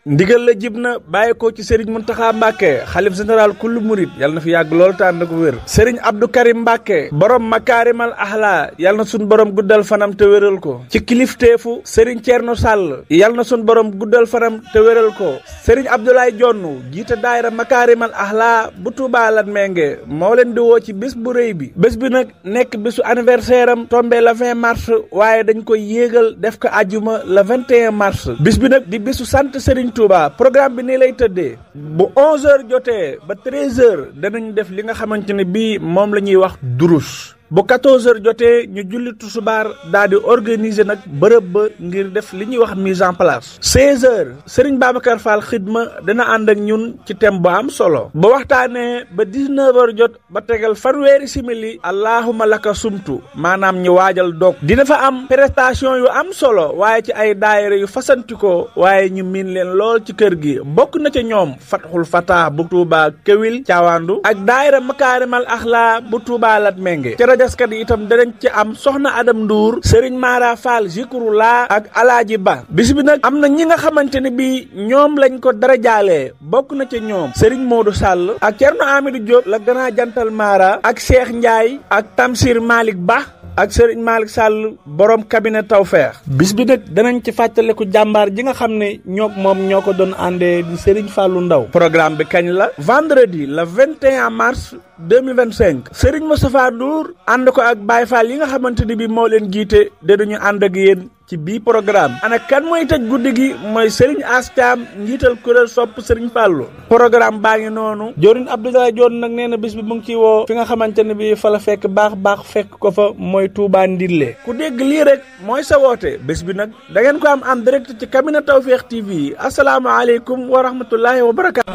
ndigal la jib na bàyyi ko ci Serigne Mountakha Mbacké xalif général kullu murid yàlla na fi yàgg lool te ànd ak wér. Serigne Abdou Karim Mbacké borom makaarimal ahla yàlla na suñ borom guddal fanam te wéral ko. ci kilifteefu Serigne Thierno Sall yàlla na suñ borom guddal fanam te wéral ko. Serigne Abdoulaye Jonn jiite daayira makaarimal ahla bu Touba Latmingué moo leen di woo ci bés bu rëy bi. bés bi nag nekk bésu anniversaire am tombé le 20 mars waaye dañ koy yéegal def ko àjjuma le 21 mars. bis bi nag di bésu sant Serigne Touba programme bi nii lay tëddee bu 11h jotee ba 13h danañ def li nga xamante ne bii moom la ñuy wax durus. bu 14h jotee ñu julli tusubaar daal di organiser nag bërëb ba ngir def li ñuy wax mise en place. 16h Serigne Babacar Fall xidma dina ànd ak ñun ci thème bu am solo. ba waxtaanee ba 19h jot ba tegal fanweeri simili allahuma laka sumtu maanaam ñu waajal dog. dina fa am prestation yu am solo waaye ci ay daayira yu fasantikoo waaye ñu miin leen lool ci kër gi bokk na ca ñoom Fatxul Fatah bu Touba Kewil Caawandu ak daayira Makaarimal Axlaa bu Touba Latmingué. jaskat yi itam danañ ci am soxna Adam Ndour Serigne Mara Fall Zikrullah ak Alaaji Ba. bis bi nag am na ñi nga xamante ne bi ñoom lañ ko dara jaalee bokk na ca ñoom Serigne Modou Sall ak Thierno Amidou Diop la grand jantal Mara ak Cheikh Ndiaye ak Tamsir Malick Ba ak Serigne Malick Sall borom cabinet Tawfekh. bis bi nag danañ ci fàttaliku jàmbaar ji nga xam ne moom ñoo ko doon àndee di Serigne Fallou Ndaw. programme bi kañ la vendredi le 21 mars 2025 Serigne Moustapha Ndour ànd ko ak Baye Fall yi nga xamante ni bi moo leen jiite dinañu ànd ak yéen ci bii programme. ana kan mooy tëj guddi gi mooy Serigne As Thiam njiital kuréel sopp Serigne Fallou. programme baa ngi noonu. Joriñ Abdoulaye Dione nag nee na bis bi mu ngi ciy woo fi nga xamante ne bi fa la fekk baax fekk ko fa mooy Touba Ndille. ku dégg lii rek mooy sa woote bés bi nag da ngeen ko am en direct ci cabinet Tawfekh TV asalaamaaleykum wa rahmatullahi wa barakaatu.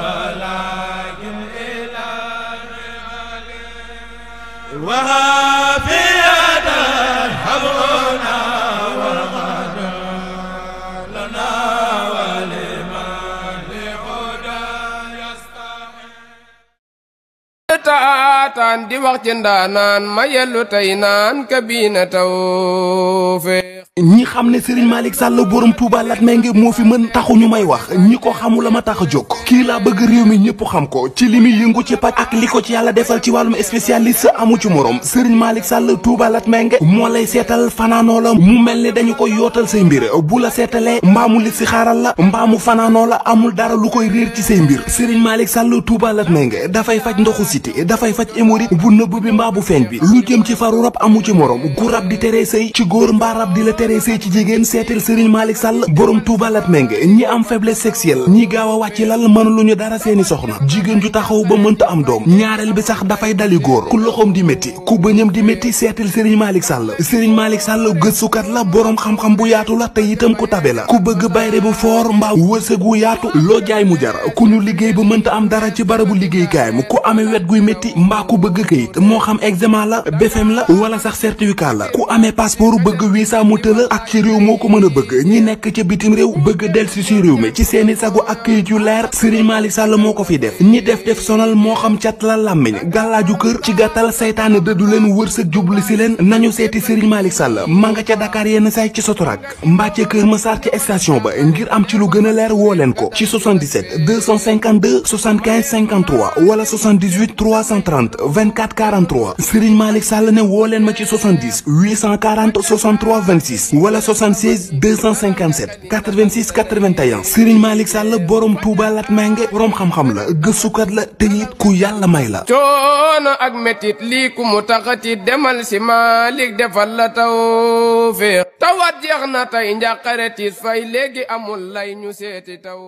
taataan di wax ci ndaanaan ma yellu tey naan Kabine Tawfekh. ñi xam ne Serigne Malick Sall borom Touba Latmingué moo fi mën taxu ñu may wax ñi ko xamula ma tax a jóg kii laa bëgg réew mi ñëpp xam ko ci li muy yëngu ci paj ak li ko ci yàlla defal ci wàllum spécialiste amu ci morom Serigne Malick Sall Touba Latmingué moo lay seetal fanaanoo la mu mel ni dañu koy yootal say mbir bu la seetalee mbaamu li si xaaral la mbaamu fanaanoo la amul dara lu koy réer ci say mbir Serigne Malick Sall Touba Latmingué dafay faj ndoxu siti dafay faj hémorroïde bu nëbb bi mbaa bu feeñ bi lu jëm ci faru rab amu ci morom gu rab di tere sëy ci góor mbaa rab di la tere sëy ci jigéen seetal Serigne Malick Sall borom Touba Latmingué ñi am faiblesse sexuelle ñi gaaw a wàcc lal mën lu ñu dara seeni soxna jigéen ju taxaw ba mënta am doom ñaareel bi sax dafay dali góor ku loxoom di métti ku bëñam di métti seetal Serigne Malick Sall Serigne Malick Sall gëstukat la borom xam-xam bu yaatu la te itam ku tabe la ku bëgg bayre bu foor mbaa wërsëg wu yaatu loo jaay mu jar ku ñu liggéey ba mënta am dara ci barabu liggéeykaayam ku amee wet guy métti mbaa ku bëgg kayit moo xam examen la BFEM la wala sax certificat la ku amee passeport bëgg visa mu tëla ak ci réew moo ko mën a bëgg ñi nekk ca bitim réew bëgg delsi ci réew mi ci seeni sagu ak kayit yu leer Serigne Malick Sall moo ko fi def ñi def sonal moo xam cat la làmmiñ gàllaaju kër ci gàttal saytaane dëddu leen wërsëg jublu si leen nañu seeti Serigne Malick Sall ma nga ca Dakar yenn say ci Sotorak mbaa ca Kër Massar ci station ba ngir am ci lu gën a leer woo leen ko ci 77 252 75 53 wala 78 330 24 43 Serigne Malick Sall ne woo leen ma ci 70 840 63 26 wala 76 257 86 81 Serigne Malick Sall borom Touba Latmingué borom xam-xam la gëstukat la te it ku yàlla may la. coono ak metit lii ku mu taxati demal si Malick defal la Tawfekh tawat jeex na tey njàqare tiis fay léegi amul lay ñu seeti taw.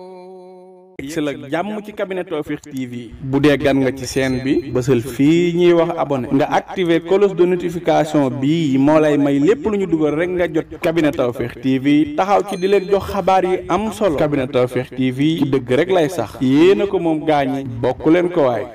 si la jàmm ci cabinet Tawfekh TV bu dee gan nga ci chaîne bi bësal fii ñuy wax abonné nga activer cloche de notification bii moo lay may lépp lu ñu dugal rek nga jot cabinet Tawfekh TV taxaw ci di leen jox xabaar yi am solo cabinet Tawfekh TV ci dëgg rek lay sax yéena ko moom gaañi bokk leen ko waay.